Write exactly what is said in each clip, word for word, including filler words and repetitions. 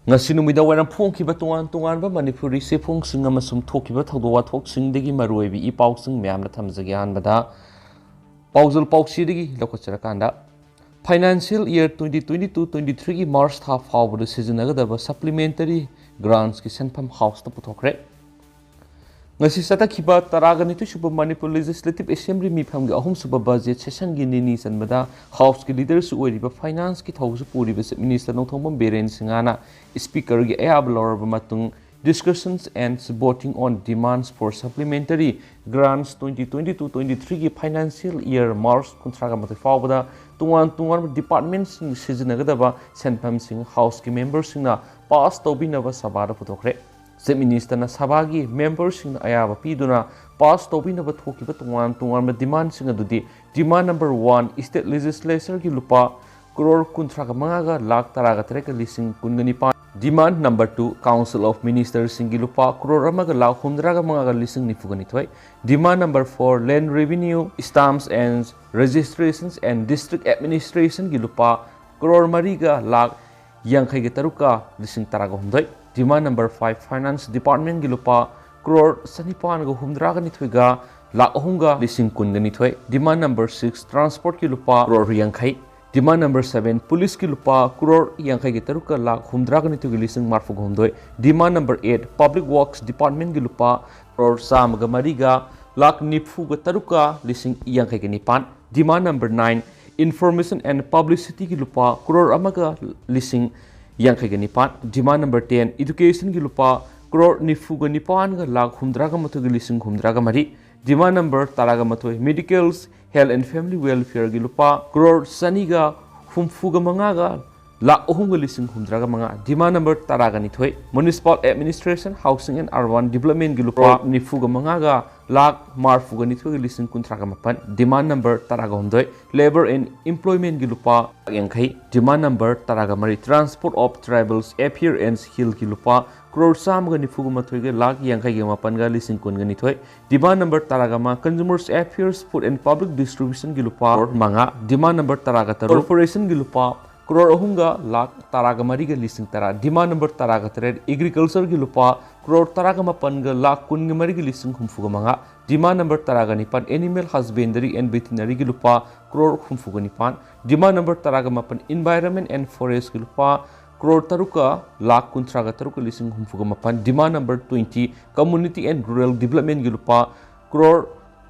ꯉꯁꯤ ꯅꯨꯃꯤꯗꯥꯡ ꯋꯥꯏꯔꯝ ꯐꯣꯡꯈꯤꯕ ꯇꯣꯉꯥꯟ ꯇꯣꯉꯥꯟꯕ ꯃꯅꯤꯄꯨꯔꯤ ꯆꯦꯐꯣꯡꯁꯤꯡ ꯑꯃꯁꯨꯡ ꯊꯣꯛꯈꯤꯕ ꯊꯧꯗꯣꯛ ꯋꯥꯊꯣꯛꯁꯤꯡꯗꯒꯤ ꯃꯔꯨꯑꯣꯏꯕ ꯏ ꯄꯥꯎꯁꯤꯡ ꯃꯌꯥꯝꯅ ꯊꯝꯖꯒꯦ꯫ ꯑꯍꯥꯟꯕꯗ ꯄꯥꯎꯖꯦꯜ ꯄꯥꯎꯆꯦꯗꯒꯤ ꯂꯧꯈꯠꯆꯔꯀꯥꯟꯗ, financial year twenty twenty two twenty ꯊ꯭ꯔꯤꯒꯤ ꯃꯥꯔꯆ ꯊꯥ ꯐꯥꯎꯕꯗ ꯁꯤꯖꯤꯟꯅꯒꯗꯕ ꯁꯄ꯭ꯂꯤꯃꯦꯟꯇꯔꯤ ꯒ꯭ꯔꯥꯟꯁꯀꯤ ꯁꯦꯟꯐꯝ ꯍꯥꯎꯁꯇ ꯄꯨꯊꯣꯛꯈ꯭ꯔꯦ꯫ ꯉꯁꯤ ꯆꯠꯊꯈꯤꯕ ꯇꯔꯥꯒ ꯅꯤꯊꯣꯏ ꯁꯨꯕ ꯃꯅꯤꯄꯨꯔ ꯂꯦꯖꯤꯁꯂꯦꯇꯤꯚ ꯑꯦꯁꯦꯝꯕ꯭ꯂꯤ ꯃꯤꯐꯝꯒꯤ ꯑꯍꯨꯝꯁꯨꯕ ꯕꯖꯦꯠ ꯁꯦꯁꯟꯒꯤ ꯅꯤꯅꯤ ꯆꯟꯕꯗ ꯍꯥꯎꯁꯀꯤ ꯂꯤꯗꯔꯁꯨ ꯑꯣꯏꯔꯤꯕ ꯐꯥꯏꯅꯥꯟꯁꯀꯤ ꯊꯧꯁꯨ ꯄꯨꯔꯤꯕ ꯆꯤꯐ ꯃꯤꯅꯤꯁꯇꯔ ꯅꯣꯡꯊꯣꯝꯕꯝ ꯕꯤꯔꯦꯟ ꯁꯤꯡꯍꯅ ꯁ꯭ꯄꯤꯀꯔꯒꯤ ꯑꯌꯥꯕ ꯂꯧꯔꯕ ꯃꯇꯨꯡ, Discussions and Voting on Demands for Supplementary Grants twenty twenty-two twenty-three ꯒꯤ ꯐꯥꯏꯅꯥꯟꯁꯤꯌꯦꯜ ꯏꯌꯔ ꯃꯥꯔꯆ ꯀꯨꯟꯊ꯭ꯔꯥꯒ ꯃꯥꯊꯣꯏ ꯐꯥꯎꯕꯗ ꯇꯣꯉꯥꯟ ꯇꯣꯉꯥꯟꯕ ꯗꯤꯄꯥꯔꯠꯃꯦꯟꯠꯁꯤꯡ ꯁꯤꯖꯤꯟꯅꯒꯗꯕ ꯁꯦꯟꯐꯝꯁꯤꯡ ꯍꯥꯎꯁꯀꯤ ꯃꯦꯝꯕꯔꯁꯤꯡꯅ ꯄꯥꯁ ꯇꯧꯕꯤꯅꯕ ꯁꯚꯥꯗ ꯄꯨꯊꯣꯛꯈ꯭ꯔꯦ꯫ ꯆꯤꯐ ꯃꯤꯅꯤꯁꯇꯔꯅ ꯁꯚꯥꯒꯤ ꯃꯦꯝꯕꯔꯁꯤꯡꯅ ꯑꯌꯥꯕ ꯄꯤꯗꯨꯅ ꯄꯥꯁ ꯇꯧꯕꯤꯅꯕ ꯊꯣꯛꯈꯤꯕ ꯇꯣꯉꯥꯟ ꯇꯣꯉꯥꯟꯕ ꯗꯤꯃꯥꯟꯁꯤꯡ ꯑꯗꯨꯗꯤ, ꯗꯤꯃꯥꯟ ꯅꯝꯕꯔ ꯋꯥꯟ, ꯏꯁꯇꯦꯠ ꯂꯦꯖꯤꯁꯂꯦꯆꯔꯒꯤ ꯂꯨꯄꯥ ꯀ꯭ꯔꯣꯔ ꯀꯨꯟꯊ꯭ꯔꯥꯒ ꯃꯉꯥꯒ ꯂꯥꯈ ꯇꯔꯥꯒ ꯇꯔꯦꯠꯀ ꯂꯤꯁꯤꯡ ꯀꯨꯟꯒ ꯅꯤꯄꯥꯟ, ꯗꯤꯃꯥꯟ ꯅꯝꯕꯔ ꯇꯨ, ꯀꯥꯎꯟꯁꯤꯜ ꯑꯣꯐ ꯃꯤꯅꯤꯁꯇꯔꯁꯤꯡꯒꯤ ꯂꯨꯄꯥ ꯀ꯭ꯔꯣꯔ ꯑꯃꯒ ꯂꯥꯈ ꯍꯨꯝꯗ꯭ꯔꯥꯒ ꯃꯉꯥꯒ ꯂꯤꯁꯤꯡ ꯅꯤꯐꯨꯒ ꯅꯤꯊꯣꯏ, ꯗꯤꯃꯥꯟ ꯅꯝꯕꯔ ꯐꯣꯔ, ꯂꯦꯟ ꯔꯦꯚꯤꯅ꯭ꯌꯨ, ꯁ꯭ꯇꯥꯝꯁ ꯑꯦꯟ ꯔꯦꯖꯤꯁꯇ꯭ꯔꯦꯁꯟꯁ ꯑꯦꯟ ꯗꯤꯁꯇ꯭ꯔꯤꯛ ꯑꯦꯗꯃꯤꯅꯤꯁꯇ꯭ꯔꯦꯁꯟꯒꯤ ꯂꯨꯄꯥ ꯀ꯭ꯔꯣꯔ ꯃꯔꯤꯒ ꯂꯥꯈ ꯌꯥꯡꯈꯩꯒ ꯇꯔꯨꯛꯀ ꯂꯤꯁꯤꯡ ꯇꯔꯥꯒ ꯍꯨꯝꯗꯣꯏ, ꯗꯤꯃꯥꯟ ꯅꯝꯕꯔ ꯐꯥꯏꯚ, ꯐꯥꯏꯅꯥꯟꯁ ꯗꯤꯄꯥꯔꯠꯃꯦꯟꯒꯤ ꯂꯨꯄꯥ ꯀ꯭ꯔꯣꯔ ꯆꯅꯤꯄꯥꯟꯒ ꯍꯨꯝꯗ꯭ꯔꯥꯒ ꯅꯤꯊꯣꯏꯒ ꯂꯥꯈ ꯑꯍꯨꯝꯒ ꯂꯤꯁꯤꯡ ꯀꯨꯟꯒ ꯅꯤꯊꯣꯏ, ꯗꯤꯃꯥꯟ ꯅꯝꯕꯔ ꯁꯤꯛꯁ, ꯇ꯭ꯔꯥꯟꯁꯄꯣꯔꯠꯀꯤ ꯂꯨꯄꯥ ꯀ꯭ꯔꯣꯔ ꯌꯥꯡꯈꯩ, ꯗꯤꯃꯥꯟ ꯅꯝꯕꯔ ꯁꯚꯦꯟ, ꯄꯨꯂꯤꯁꯀꯤ ꯂꯨꯄꯥ ꯀ꯭ꯔꯣꯔ ꯌꯥꯡꯈꯩꯒ ꯇꯔꯨꯛꯀ ꯂꯥꯈ ꯍꯨꯝꯗ꯭ꯔꯥꯒ ꯅꯤꯊꯣꯏꯒ ꯂꯤꯁꯤꯡ ꯃꯔꯤꯐꯨꯒ ꯍꯨꯝꯗꯣꯏ, ꯗꯤꯃꯥꯟ ꯅꯝꯕꯔ ꯑꯩꯠ, ꯄꯕ꯭ꯂꯤꯛ ꯋꯥꯔꯛꯁ ꯗꯤꯄꯥꯔꯠꯃꯦꯟꯒꯤ ꯂꯨꯄꯥ ꯀ꯭ꯔꯣꯔ ꯆꯥꯝꯃꯒ ꯃꯔꯤꯒ ꯂꯥꯈ ꯅꯤꯐꯨꯒ ꯇꯔꯨꯛꯀ ꯂꯤꯁꯤꯡ ꯌꯥꯡꯈꯩꯒ ꯅꯤꯄꯥꯟ, ꯗꯤꯃꯥꯟ ꯅꯝꯕꯔ ꯅꯥꯏꯟ, ꯏꯟꯐꯣꯔꯃꯦꯁꯟ ꯑꯦꯟ ꯄꯕ꯭ꯂꯤꯁꯤꯇꯤꯒꯤ ꯂꯨꯄꯥ ꯀ꯭ꯔꯣꯔ ꯑꯃꯒ ꯂꯤꯁꯤꯡ ꯌꯥꯡꯈꯩꯒ ꯅꯤꯄꯥꯟ, ꯗꯤꯃꯥꯟ ꯅꯝꯕꯔ ꯇꯦꯟ, ꯏꯗꯨꯀꯦꯁꯟꯒꯤ ꯂꯨꯄꯥ ꯀ꯭ꯔꯣꯔ ꯅꯤꯐꯨꯒ ꯅꯤꯄꯥꯟꯒ ꯂꯥꯈ ꯍꯨꯝꯗ꯭ꯔꯥꯒ ꯃꯥꯊꯣꯏꯒ ꯂꯤꯁꯤꯡ ꯍꯨꯝꯗ꯭ꯔꯥꯒ ꯃꯔꯤ, ꯗꯤꯃꯥꯟ ꯅꯝꯕꯔ ꯇꯔꯥꯒ ꯃꯥꯊꯣꯏ, ꯃꯦꯗꯤꯀꯦꯜ, ꯍꯦꯜꯊ ꯑꯦꯟ ꯐꯦꯃꯤꯂꯤ ꯋꯦꯜꯐꯤꯌꯔꯒꯤ ꯂꯨꯄꯥ ꯀ꯭ꯔꯣꯔ ꯆꯅꯤꯒ ꯍꯨꯝꯐꯨꯒ ꯃꯉꯥꯒ ꯂꯥꯈ ꯑꯍꯨꯝꯒ ꯂꯤꯁꯤꯡ ꯍꯨꯝꯗ꯭ꯔꯥꯒ ꯃꯉꯥ, ꯗꯤꯃꯥꯟ ꯅꯝꯕꯔ ꯇꯔꯥꯒ ꯅꯤꯊꯣꯏ, municipal administration, housing and urban ꯗꯤꯕꯂꯞꯃꯦꯟꯒꯤ ꯂꯨꯄꯥ ꯀ꯭ꯔꯣꯔ ꯅꯤꯐꯨꯒ ꯃꯉꯥꯒ ꯂꯥꯈ ꯃꯔꯤꯐꯨꯒ ꯅꯤꯊꯣꯏꯒ ꯂꯤꯁꯤꯡ ꯀꯨꯟꯊ꯭ꯔꯥꯒ ꯃꯥꯄꯟ, ꯗꯤꯃꯥꯟ ꯅꯝꯕꯔ ꯇꯔꯥꯒ ꯍꯨꯝꯗꯣꯏ, ꯂꯦꯕꯔ ꯑꯦꯟ ꯏꯝꯄ꯭ꯂꯣꯏꯃꯦꯟꯒꯤ ꯂꯨꯄꯥ ꯂꯥꯈ ꯌꯥꯡꯈꯩ, ꯗꯤꯃꯥꯟ ꯅꯝꯕꯔ ꯇꯔꯥꯒ ꯃꯔꯤ, transport of tribals affair and ꯁ꯭ꯀꯤꯜꯒꯤ ꯂꯨꯄꯥ ꯀ꯭ꯔꯣꯔ ꯆꯥꯝꯃꯒ ꯅꯤꯐꯨꯒ ꯃꯥꯊꯣꯏꯒ ꯂꯥꯈ ꯌꯥꯡꯈꯩꯒ ꯃꯥꯄꯟꯒ ꯂꯤꯁꯤꯡ ꯀꯨꯟꯒ ꯅꯤꯊꯣꯏ, ꯗꯤꯃꯥꯟ ꯅꯝꯕꯔ ꯇꯔꯥꯒ ꯃꯉꯥ, ꯀꯟꯖꯨꯃꯔꯁ ꯑꯦꯐꯤꯌꯔꯁ, ꯐꯨꯗ ꯑꯦꯟ ꯄꯕ꯭ꯂꯤꯛ ꯗꯤꯁꯇ꯭ꯔꯤꯕ꯭ꯌꯨꯁꯟꯒꯤ ꯂꯨꯄꯥ ꯀ꯭ꯔꯣꯔ ꯃꯉꯥ, ꯗꯤꯃꯥꯟ ꯅꯝꯕꯔ ꯇꯔꯥꯒ ꯇꯔꯨꯛ, ꯀꯣꯔꯄꯣꯔꯦꯁꯟꯒꯤ ꯂꯨꯄꯥ ꯀ꯭ꯔꯣꯔ ꯑꯍꯨꯝꯒ ꯂꯥꯈ ꯇꯔꯥꯒ ꯃꯔꯤꯒ ꯂꯤꯁꯤꯡ ꯇꯔꯥ꯫ Demand number ꯇꯔꯥꯒ ꯇꯔꯦꯠ, Agriculture ꯒꯤ ꯂꯨꯄꯥ ꯀ꯭ꯔꯣꯔ ꯇꯔꯥꯒ ꯃꯥꯄꯟꯒ ꯂꯥꯈ ꯀꯨꯟꯒ ꯃꯔꯤꯒꯤ ꯂꯤꯁꯤꯡ ꯍꯨꯝꯐꯨꯒ ꯃꯉꯥ꯫ Demand number ꯇꯔꯥꯒ ꯅꯤꯄꯥꯟ, Animal Husbandry and Veterinary ꯒꯤ ꯂꯨꯄꯥ ꯀ꯭ꯔꯣꯔ ꯍꯨꯝꯐꯨꯒ ꯅꯤꯄꯥꯟ꯫ Demand number ꯇꯔꯥꯒ ꯃꯥꯄꯟ, Environment and Forest ꯀꯤ ꯂꯨꯄꯥ ꯀ꯭ꯔꯣꯔ ꯇꯔꯨꯛꯀ ꯂꯥꯈ ꯀꯨꯟꯊ꯭ꯔꯥꯒ ꯇꯔꯨꯛꯀ ꯂꯤꯁꯤꯡ ꯍꯨꯝꯐꯨꯒ ꯃꯥꯄꯟ꯫ Demand number twenty, Community and Rural Development ꯀꯤ ꯂꯨꯄꯥ ꯀ꯭ꯔꯣꯔ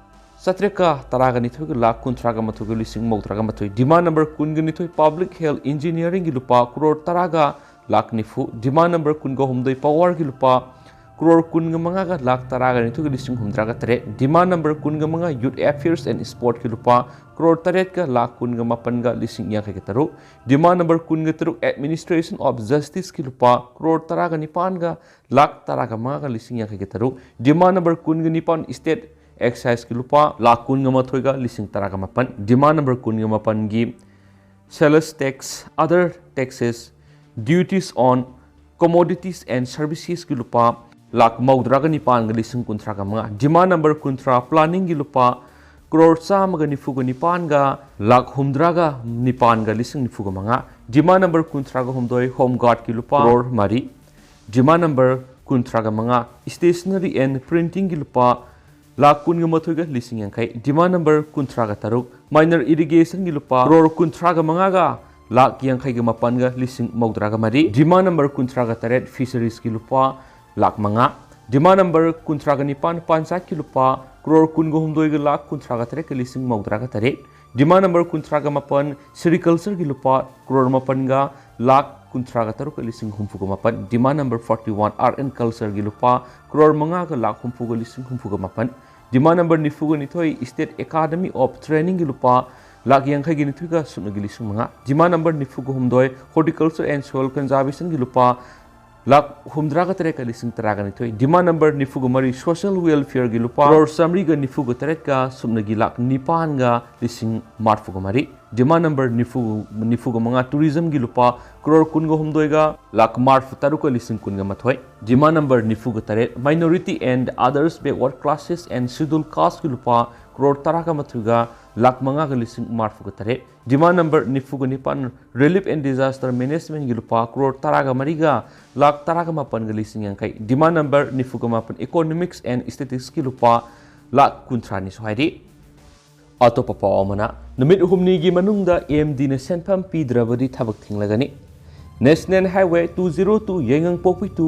ꯆꯥꯇ꯭ꯔꯦꯠꯀ ꯇꯔꯥꯒ ꯅꯤꯊꯣꯏꯒ ꯂꯥꯈ ꯀꯨꯟꯊ꯭ꯔꯥꯒ ꯃꯥꯊꯣꯏꯒ ꯂꯤꯁꯤꯡ ꯃꯧꯗ꯭ꯔꯥꯒ ꯃꯥꯊꯣꯏ꯫ Demand number ꯀꯨꯟꯒ ꯅꯤꯊꯣꯏ, Public Health Engineering ꯒꯤ ꯂꯨꯄꯥ ꯀ꯭ꯔꯣꯔ ꯇꯔꯥꯒ ꯂꯥꯈ ꯅꯤꯐꯨ꯫ Demand number ꯀꯨꯟꯒ ꯍꯨꯝꯗꯣꯏ, Power ꯒꯤ ꯂꯨꯄꯥ ꯀ꯭ꯔꯣꯔ ꯀꯨꯟꯒ ꯃꯉꯥꯒ ꯂꯥꯈ ꯇꯔꯥꯒ ꯅꯤꯊꯣꯏꯒ ꯂꯤꯁꯤꯡ ꯍꯨꯝꯗ꯭ꯔꯥꯒ ꯇꯔꯦꯠ꯫ Demand number ꯀꯨꯟꯒ ꯃꯉꯥ, Youth Affairs and Sport ꯀꯤ ꯂꯨꯄꯥ ꯀ꯭ꯔꯣꯔ ꯇꯔꯦꯠꯀ ꯂꯥꯈ ꯀꯨꯟꯒ ꯃꯥꯄꯟꯒ ꯂꯤꯁꯤꯡ ꯌꯥꯡꯈꯩꯒ ꯇꯔꯨꯛ꯫ Demand number ꯀꯨꯟꯒ ꯇꯔꯨꯛ, Administration of Justice ꯀꯤ ꯂꯨꯄꯥ ꯀ꯭ꯔꯣꯔ ꯇꯔꯥꯒ ꯅꯤꯄꯥꯟꯒ ꯂꯥꯈ ꯇꯔꯥꯒ ꯃꯉꯥꯒ ꯂꯤꯁꯤꯡ ꯌꯥꯡꯈꯩꯒ ꯇꯔꯨꯛ꯫ Demand number ꯀꯨꯟꯒ ꯅꯤꯄꯥꯟ, State Excise ꯀꯤ ꯂꯨꯄꯥ ꯂꯥꯈ ꯀꯨꯟꯒ ꯃꯥꯊꯣꯏꯒ ꯂꯤꯁꯤꯡ ꯇꯔꯥꯒ ꯃꯥꯄꯟ꯫ Demand number ꯀꯨꯟꯒ ꯃꯥꯄꯟꯒꯤ Sales Tax, Other Taxes, Duties on Commodities and Services ꯀꯤ ꯂꯨꯄꯥ ꯂꯥꯈ ꯃꯧꯗ꯭ꯔꯥꯒ ꯅꯤꯄꯥꯟꯒ ꯂꯤꯁꯤꯡ ꯀꯨꯟꯊ꯭ꯔꯥꯒ ꯃꯉꯥ꯫ Demand number ꯀꯨꯟꯊ꯭ꯔꯥ, Planning ꯒꯤ ꯂꯨꯄꯥ ꯀ꯭ꯔꯣꯔ ꯆꯥꯝꯃꯒ ꯅꯤꯐꯨꯒ ꯅꯤꯄꯥꯟꯒ ꯂꯥꯈ ꯍꯨꯝꯗ꯭ꯔꯥꯒ ꯅꯤꯄꯥꯟꯒ ꯂꯤꯁꯤꯡ ꯅꯤꯐꯨꯒ ꯃꯉꯥ꯫ Demand number ꯀꯨꯟꯊ꯭ꯔꯥꯒ ꯍꯨꯝꯗꯣꯏ, Home Guard ꯀꯤ ꯂꯨꯄꯥ ꯀ꯭ꯔꯣꯔ ꯃꯔꯤ꯫ Demand number ꯀꯨꯟꯊ꯭ꯔꯥꯒ ꯃꯉꯥ, Stationery and Printing ꯒꯤ ꯂꯨꯄꯥ ꯂꯥꯈ ꯀꯨꯟꯒ ꯃꯥꯊꯣꯏꯒ ꯂꯤꯁꯤꯡ ꯌꯥꯡꯈꯩ꯫ Demand number ꯀꯨꯟꯊ꯭ꯔꯥꯒ ꯇꯔꯨꯛ, Minor Irrigation ꯒꯤ ꯂꯨꯄꯥ ꯀ꯭ꯔꯣꯔ ꯀꯨꯟꯊ꯭ꯔꯥꯒ ꯃꯉꯥꯒ ꯂꯥꯈ ꯌꯥꯡꯈꯩꯒ ꯃꯥꯄꯟꯒ ꯂꯤꯁꯤꯡ ꯃꯧꯗ꯭ꯔꯥꯒ ꯃꯔꯤ꯫ Demand number ꯀꯨꯟꯊ꯭ꯔꯥꯒ ꯇꯔꯦꯠ, Fisheries ꯀꯤ ꯂꯨꯄꯥ ꯂꯥꯈ ꯃꯉꯥ꯫ Demand number ꯀꯨꯟꯊ꯭ꯔꯥꯒ ꯅꯤꯄꯥꯟ, Panchayat ꯀꯤ ꯂꯨꯄꯥ ꯀ꯭ꯔꯣꯔ ꯀꯨꯟꯒ ꯍꯨꯝꯗꯣꯏꯒ ꯂꯥꯈ ꯀꯨꯟꯊ꯭ꯔꯥꯒ ꯇꯔꯦꯠꯀ ꯂꯤꯁꯤꯡ ꯃꯧꯗ꯭ꯔꯥꯒ ꯇꯔꯦꯠ꯫ Demand number ꯀꯨꯟꯊ꯭ꯔꯥꯒ ꯃꯥꯄꯟ, Sericulture ꯒꯤ ꯂꯨꯄꯥ ꯀ꯭ꯔꯣꯔ ꯃꯥꯄꯟꯒ ꯂꯥꯈ ꯀꯨꯟꯊ꯭ꯔꯥꯒ ꯇꯔꯨꯛꯀ ꯂꯤꯁꯤꯡ ꯍꯨꯝꯐꯨꯒ ꯃꯥꯄꯟ꯫ Demand number forty one, Art and Culture ꯒꯤ ꯂꯨꯄꯥ ꯀ꯭ꯔꯣꯔ ꯃꯉꯥꯒ ꯂꯥꯈ ꯍꯨꯝꯐꯨꯒ ꯂꯤꯁꯤꯡ ꯍꯨꯝꯐꯨꯒ ꯃꯥꯄꯟ꯫ Demand number ꯅꯤꯐꯨꯒ ꯅꯤꯊꯣꯏ, State Academy of Training ꯒꯤ ꯂꯨꯄꯥ ꯂꯥꯈ ꯌꯥꯡꯈꯩꯒ ꯅꯤꯊꯣꯏꯒ ꯁꯨꯞꯅꯒꯤ ꯂꯤꯁꯤꯡ ꯃꯉꯥ꯫ Demand number ꯅꯤꯐꯨꯒ ꯍꯨꯝꯗꯣꯏ, Horticulture and Soil Conservation ꯒꯤ ꯂꯨꯄꯥ ꯂꯥꯈ ꯍꯨꯝꯗ꯭ꯔꯥꯒ ꯇꯔꯦꯠꯀ ꯂꯤꯁꯤꯡ ꯇꯔꯥꯒ ꯅꯤꯊꯣꯏ꯫ Demand number ꯅꯤꯐꯨꯒ ꯃꯔꯤ, Social Welfare ꯒꯤ ꯂꯨꯄꯥ ꯀ꯭ꯔꯣꯔ ꯆꯥꯃꯔꯤꯒ ꯅꯤꯐꯨꯒ ꯇꯔꯦꯠꯀ ꯁꯨꯞꯅꯒꯤ ꯂꯥꯈ ꯅꯤꯄꯥꯟꯒ ꯂꯤꯁꯤꯡ ꯃꯔꯐꯨꯒ ꯃꯔꯤ꯫ Demand number ꯅꯤꯐꯨ, ꯅꯤꯐꯨꯒ ꯃꯉꯥ, Tourism ꯒꯤ ꯂꯨꯄꯥ ꯀ꯭ꯔꯣꯔ ꯀꯨꯟꯒ ꯍꯨꯝꯗꯣꯏꯒ ꯂꯥꯈ ꯃꯔꯐꯨ ꯇꯔꯨꯛꯀ ꯂꯤꯁꯤꯡ ꯀꯨꯟꯒ ꯃꯥꯊꯣꯏ꯫ Demand number ꯅꯤꯐꯨꯒ ꯇꯔꯦꯠ, Minority and Others Backward Classes and Scheduled Caste ꯀꯤ ꯂꯨꯄꯥ ꯀ꯭ꯔꯣꯔ ꯇꯔꯥꯒ ꯃꯥꯊꯣꯏꯒ ꯂꯥꯈ ꯃꯉꯥꯒ ꯂꯤꯁꯤꯡ ꯃꯔꯤꯐꯨꯒ ꯇꯔꯦꯠ, demand number ꯅꯤꯐꯨꯒ ꯅꯤꯄꯥꯟ, relief and disaster managementꯒꯤ ꯂꯨꯄꯥ ꯀ꯭ꯔꯣꯔ ꯇꯔꯥꯒ ꯃꯔꯤꯒ ꯂꯥꯈ ꯇꯔꯥꯒ ꯃꯥꯄꯟꯒ ꯂꯤꯁꯤꯡ ꯌꯥꯡꯈꯩ, demand number ꯅꯤꯐꯨꯒ ꯃꯥꯄꯟ, economics and statisticsꯀꯤ ꯂꯨꯄꯥ ꯂꯥꯈ ꯀꯨꯟꯊ꯭ꯔꯥꯅꯤ ꯁꯨ ꯍꯥꯏꯔꯤ꯫ ꯑꯇꯣꯞꯄ ꯄꯥꯎ ꯑꯃꯅ, ꯅꯨꯃꯤꯠ ꯍꯨꯝꯅꯤꯒꯤ ꯃꯅꯨꯡꯗ AMDꯅ ꯁꯦꯟꯐꯝ ꯄꯤꯗ꯭ꯔꯕꯗꯤ ꯊꯕꯛ ꯊꯤꯡꯂꯒꯅꯤ꯫ National Highway two zero two Yaingangpokpi to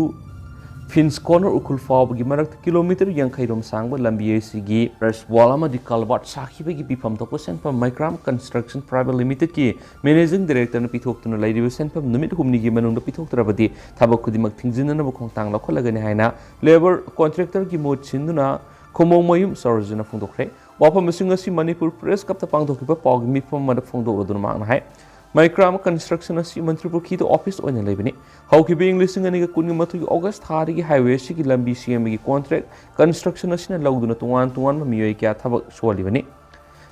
Prince Corner Ukhrul ꯐꯥꯎꯕꯒꯤ ꯃꯔꯛꯇ ꯀꯤꯂꯣꯃꯤꯇꯔ ꯌꯥꯡꯈꯩ ꯔꯣꯝ ꯁꯥꯡꯕ ꯂꯝꯕꯤ ꯑꯁꯤꯒꯤ brush wall ꯑꯃꯗꯤ culvert ꯁꯥꯈꯤꯕꯒꯤ ꯄꯤꯐꯝ ꯊꯣꯛꯄ ꯁꯦꯟꯐꯝ Micram Construction Private Limitedꯀꯤ managing directorꯅ ꯄꯤꯊꯣꯛꯇꯨꯅ ꯂꯩꯔꯤꯕ ꯁꯦꯟꯐꯝ ꯅꯨꯃꯤꯠ ꯍꯨꯝꯅꯤꯒꯤ ꯃꯅꯨꯡꯗ ꯄꯤꯊꯣꯛꯇ꯭ꯔꯕꯗꯤ ꯊꯕꯛ ꯈꯨꯗꯤꯡꯃꯛ ꯊꯤꯡꯖꯤꯟꯅꯅꯕ ꯈꯣꯡꯊꯥꯡ ꯂꯧꯈꯠꯂꯒꯅꯤ ꯍꯥꯏꯅ labour contractorꯒꯤ ꯃꯍꯨꯠ ꯁꯤꯟꯗꯨꯅ ꯈꯨꯃꯣꯡꯃꯌꯨꯝ ꯁꯔꯣꯖꯤꯅ ꯐꯣꯡꯗꯣꯛꯈ꯭ꯔꯦ꯫ ꯋꯥꯐꯝ ꯑꯁꯤꯡ ꯑꯁꯤ ꯃꯅꯤꯄꯨꯔ Press Clubꯇ ꯄꯥꯡꯊꯣꯛꯈꯤꯕ ꯄꯥꯎꯒꯤ ꯃꯤꯐꯝ ꯑꯃꯗ ꯐꯣꯡꯗꯣꯛꯂꯗꯨꯅ ꯃꯍꯥꯛꯅ ꯍꯥꯏ, Micram Construction ꯑꯁꯤ ꯃꯟꯇ꯭ꯔꯤ ꯄꯨꯈ꯭ꯔꯤꯗ office ꯑꯣꯏꯅ ꯂꯩꯕꯅꯤ꯫ ꯍꯧꯈꯤꯕ ꯏꯪ ꯂꯤꯁꯤꯡ ꯑꯅꯤꯒ ꯀꯨꯟꯒ ꯃꯥꯊꯣꯏꯒꯤ August ꯊꯥꯗꯒꯤ highway ꯑꯁꯤꯒꯤ ꯂꯝꯕꯤ ꯁꯦꯝꯕꯒꯤ contract construction ꯑꯁꯤꯅ ꯂꯧꯗꯨꯅ ꯇꯣꯉꯥꯟ ꯇꯣꯉꯥꯟꯕ ꯃꯤꯑꯣꯏ ꯀꯌꯥ ꯊꯕꯛ ꯁꯨꯍꯜꯂꯤꯕꯅꯤ꯫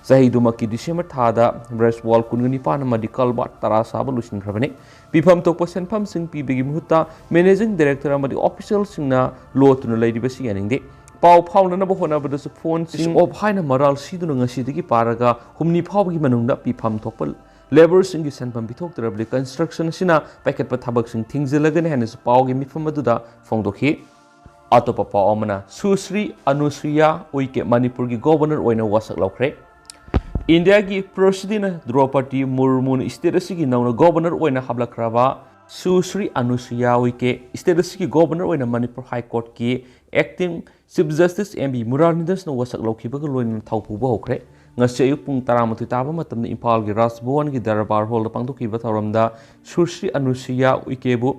ꯆꯍꯤꯗꯨꯃꯛꯀꯤ December ꯊꯥꯗ brush wall ꯀꯨꯟꯒ ꯅꯤꯄꯥꯟ ꯑꯃꯗꯤ culvert ꯇꯔꯥ ꯁꯥꯕ ꯂꯣꯏꯁꯤꯟꯈ꯭ꯔꯕꯅꯤ꯫ ꯄꯤꯐꯝ ꯊꯣꯛꯄ ꯁꯦꯟꯐꯝꯁꯤꯡ ꯄꯤꯕꯒꯤ ꯃꯍꯨꯠꯇ managing director ꯑꯃꯗꯤ officialꯁꯤꯡꯅ ꯂꯣꯠꯇꯨꯅ ꯂꯩꯔꯤꯕꯁꯤ ꯌꯥꯅꯤꯡꯗꯦ꯫ ꯄꯥꯎ ꯐꯥꯎꯅꯅꯕ ꯍꯣꯠꯅꯕꯗꯁꯨ phoneꯁꯤꯡ off ꯍꯥꯏꯅ ꯃꯔꯥꯜ ꯁꯤꯗꯨꯅ ꯉꯁꯤꯗꯒꯤ ꯄꯥꯔꯒ ꯍꯨꯝꯅꯤ ꯐꯥꯎꯕꯒꯤ ꯃꯅꯨꯡꯗ ꯄꯤꯐꯝ ꯊꯣꯛꯄ labourꯁꯤꯡꯒꯤ ꯁꯦꯟꯐꯝ ꯄꯤꯊꯣꯛꯇ꯭ꯔꯕꯗꯤ construction ꯑꯁꯤꯅ ꯄꯥꯏꯈꯠꯄ ꯊꯕꯛꯁꯤꯡ ꯊꯤꯡꯖꯤꯜꯂꯒꯅꯤ ꯍꯥꯏꯅꯁꯨ ꯄꯥꯎꯒꯤ ꯃꯤꯐꯝ ꯑꯗꯨꯗ ꯐꯣꯡꯗꯣꯛꯈꯤ꯫ ꯑꯇꯣꯞꯄ ꯄꯥꯎ ꯑꯃꯅ, ꯁꯨꯁ꯭ꯔꯤ ꯑꯅꯨꯁꯨꯏꯌꯥ ꯎꯏꯀꯦ ꯃꯅꯤꯄꯨꯔꯒꯤ governor ꯑꯣꯏꯅ ꯋꯥꯁꯛ ꯂꯧꯈ꯭ꯔꯦ꯫ ꯏꯟꯗꯤꯌꯥꯒꯤ presidentꯅ ꯗ꯭ꯔꯧꯄꯗꯤ ꯃꯨꯔꯃꯨꯅ state ꯑꯁꯤꯒꯤ ꯅꯧꯅ governor ꯑꯣꯏꯅ ꯍꯥꯞꯂꯛꯈ꯭ꯔꯕ ꯁꯨꯁ꯭ꯔꯤ ꯑꯅꯨꯁꯨꯏꯌꯥ ꯎꯏꯀꯦ state ꯑꯁꯤꯒꯤ governor ꯑꯣꯏꯅ Manipur High Courtꯀꯤ acting Chief Justice M V ꯃꯨꯔꯥꯔꯤꯟꯗ꯭ꯔꯁꯅ ꯋꯥꯁꯛ ꯂꯧꯈꯤꯕꯒ ꯂꯣꯏꯅꯅ ꯊꯧ ꯄꯨꯕ ꯍꯧꯈ꯭ꯔꯦ꯫ ꯉꯁꯤ ꯑꯌꯨꯛ ꯄꯨꯡ ꯇꯔꯥꯃꯥꯊꯣꯏ ꯇꯥꯕ ꯃꯇꯝꯗ ꯏꯝꯐꯥꯜꯒꯤ ꯔꯥꯖ ꯚꯋꯟꯒꯤ ꯗꯔꯕꯥꯔ ꯍꯣꯜꯗ ꯄꯥꯡꯊꯣꯛꯈꯤꯕ ꯊꯧꯔꯝꯗ ꯁꯨꯁ꯭ꯔꯤ ꯑꯅꯨꯁꯨꯏꯌꯥ ꯎꯏꯀꯦꯕꯨ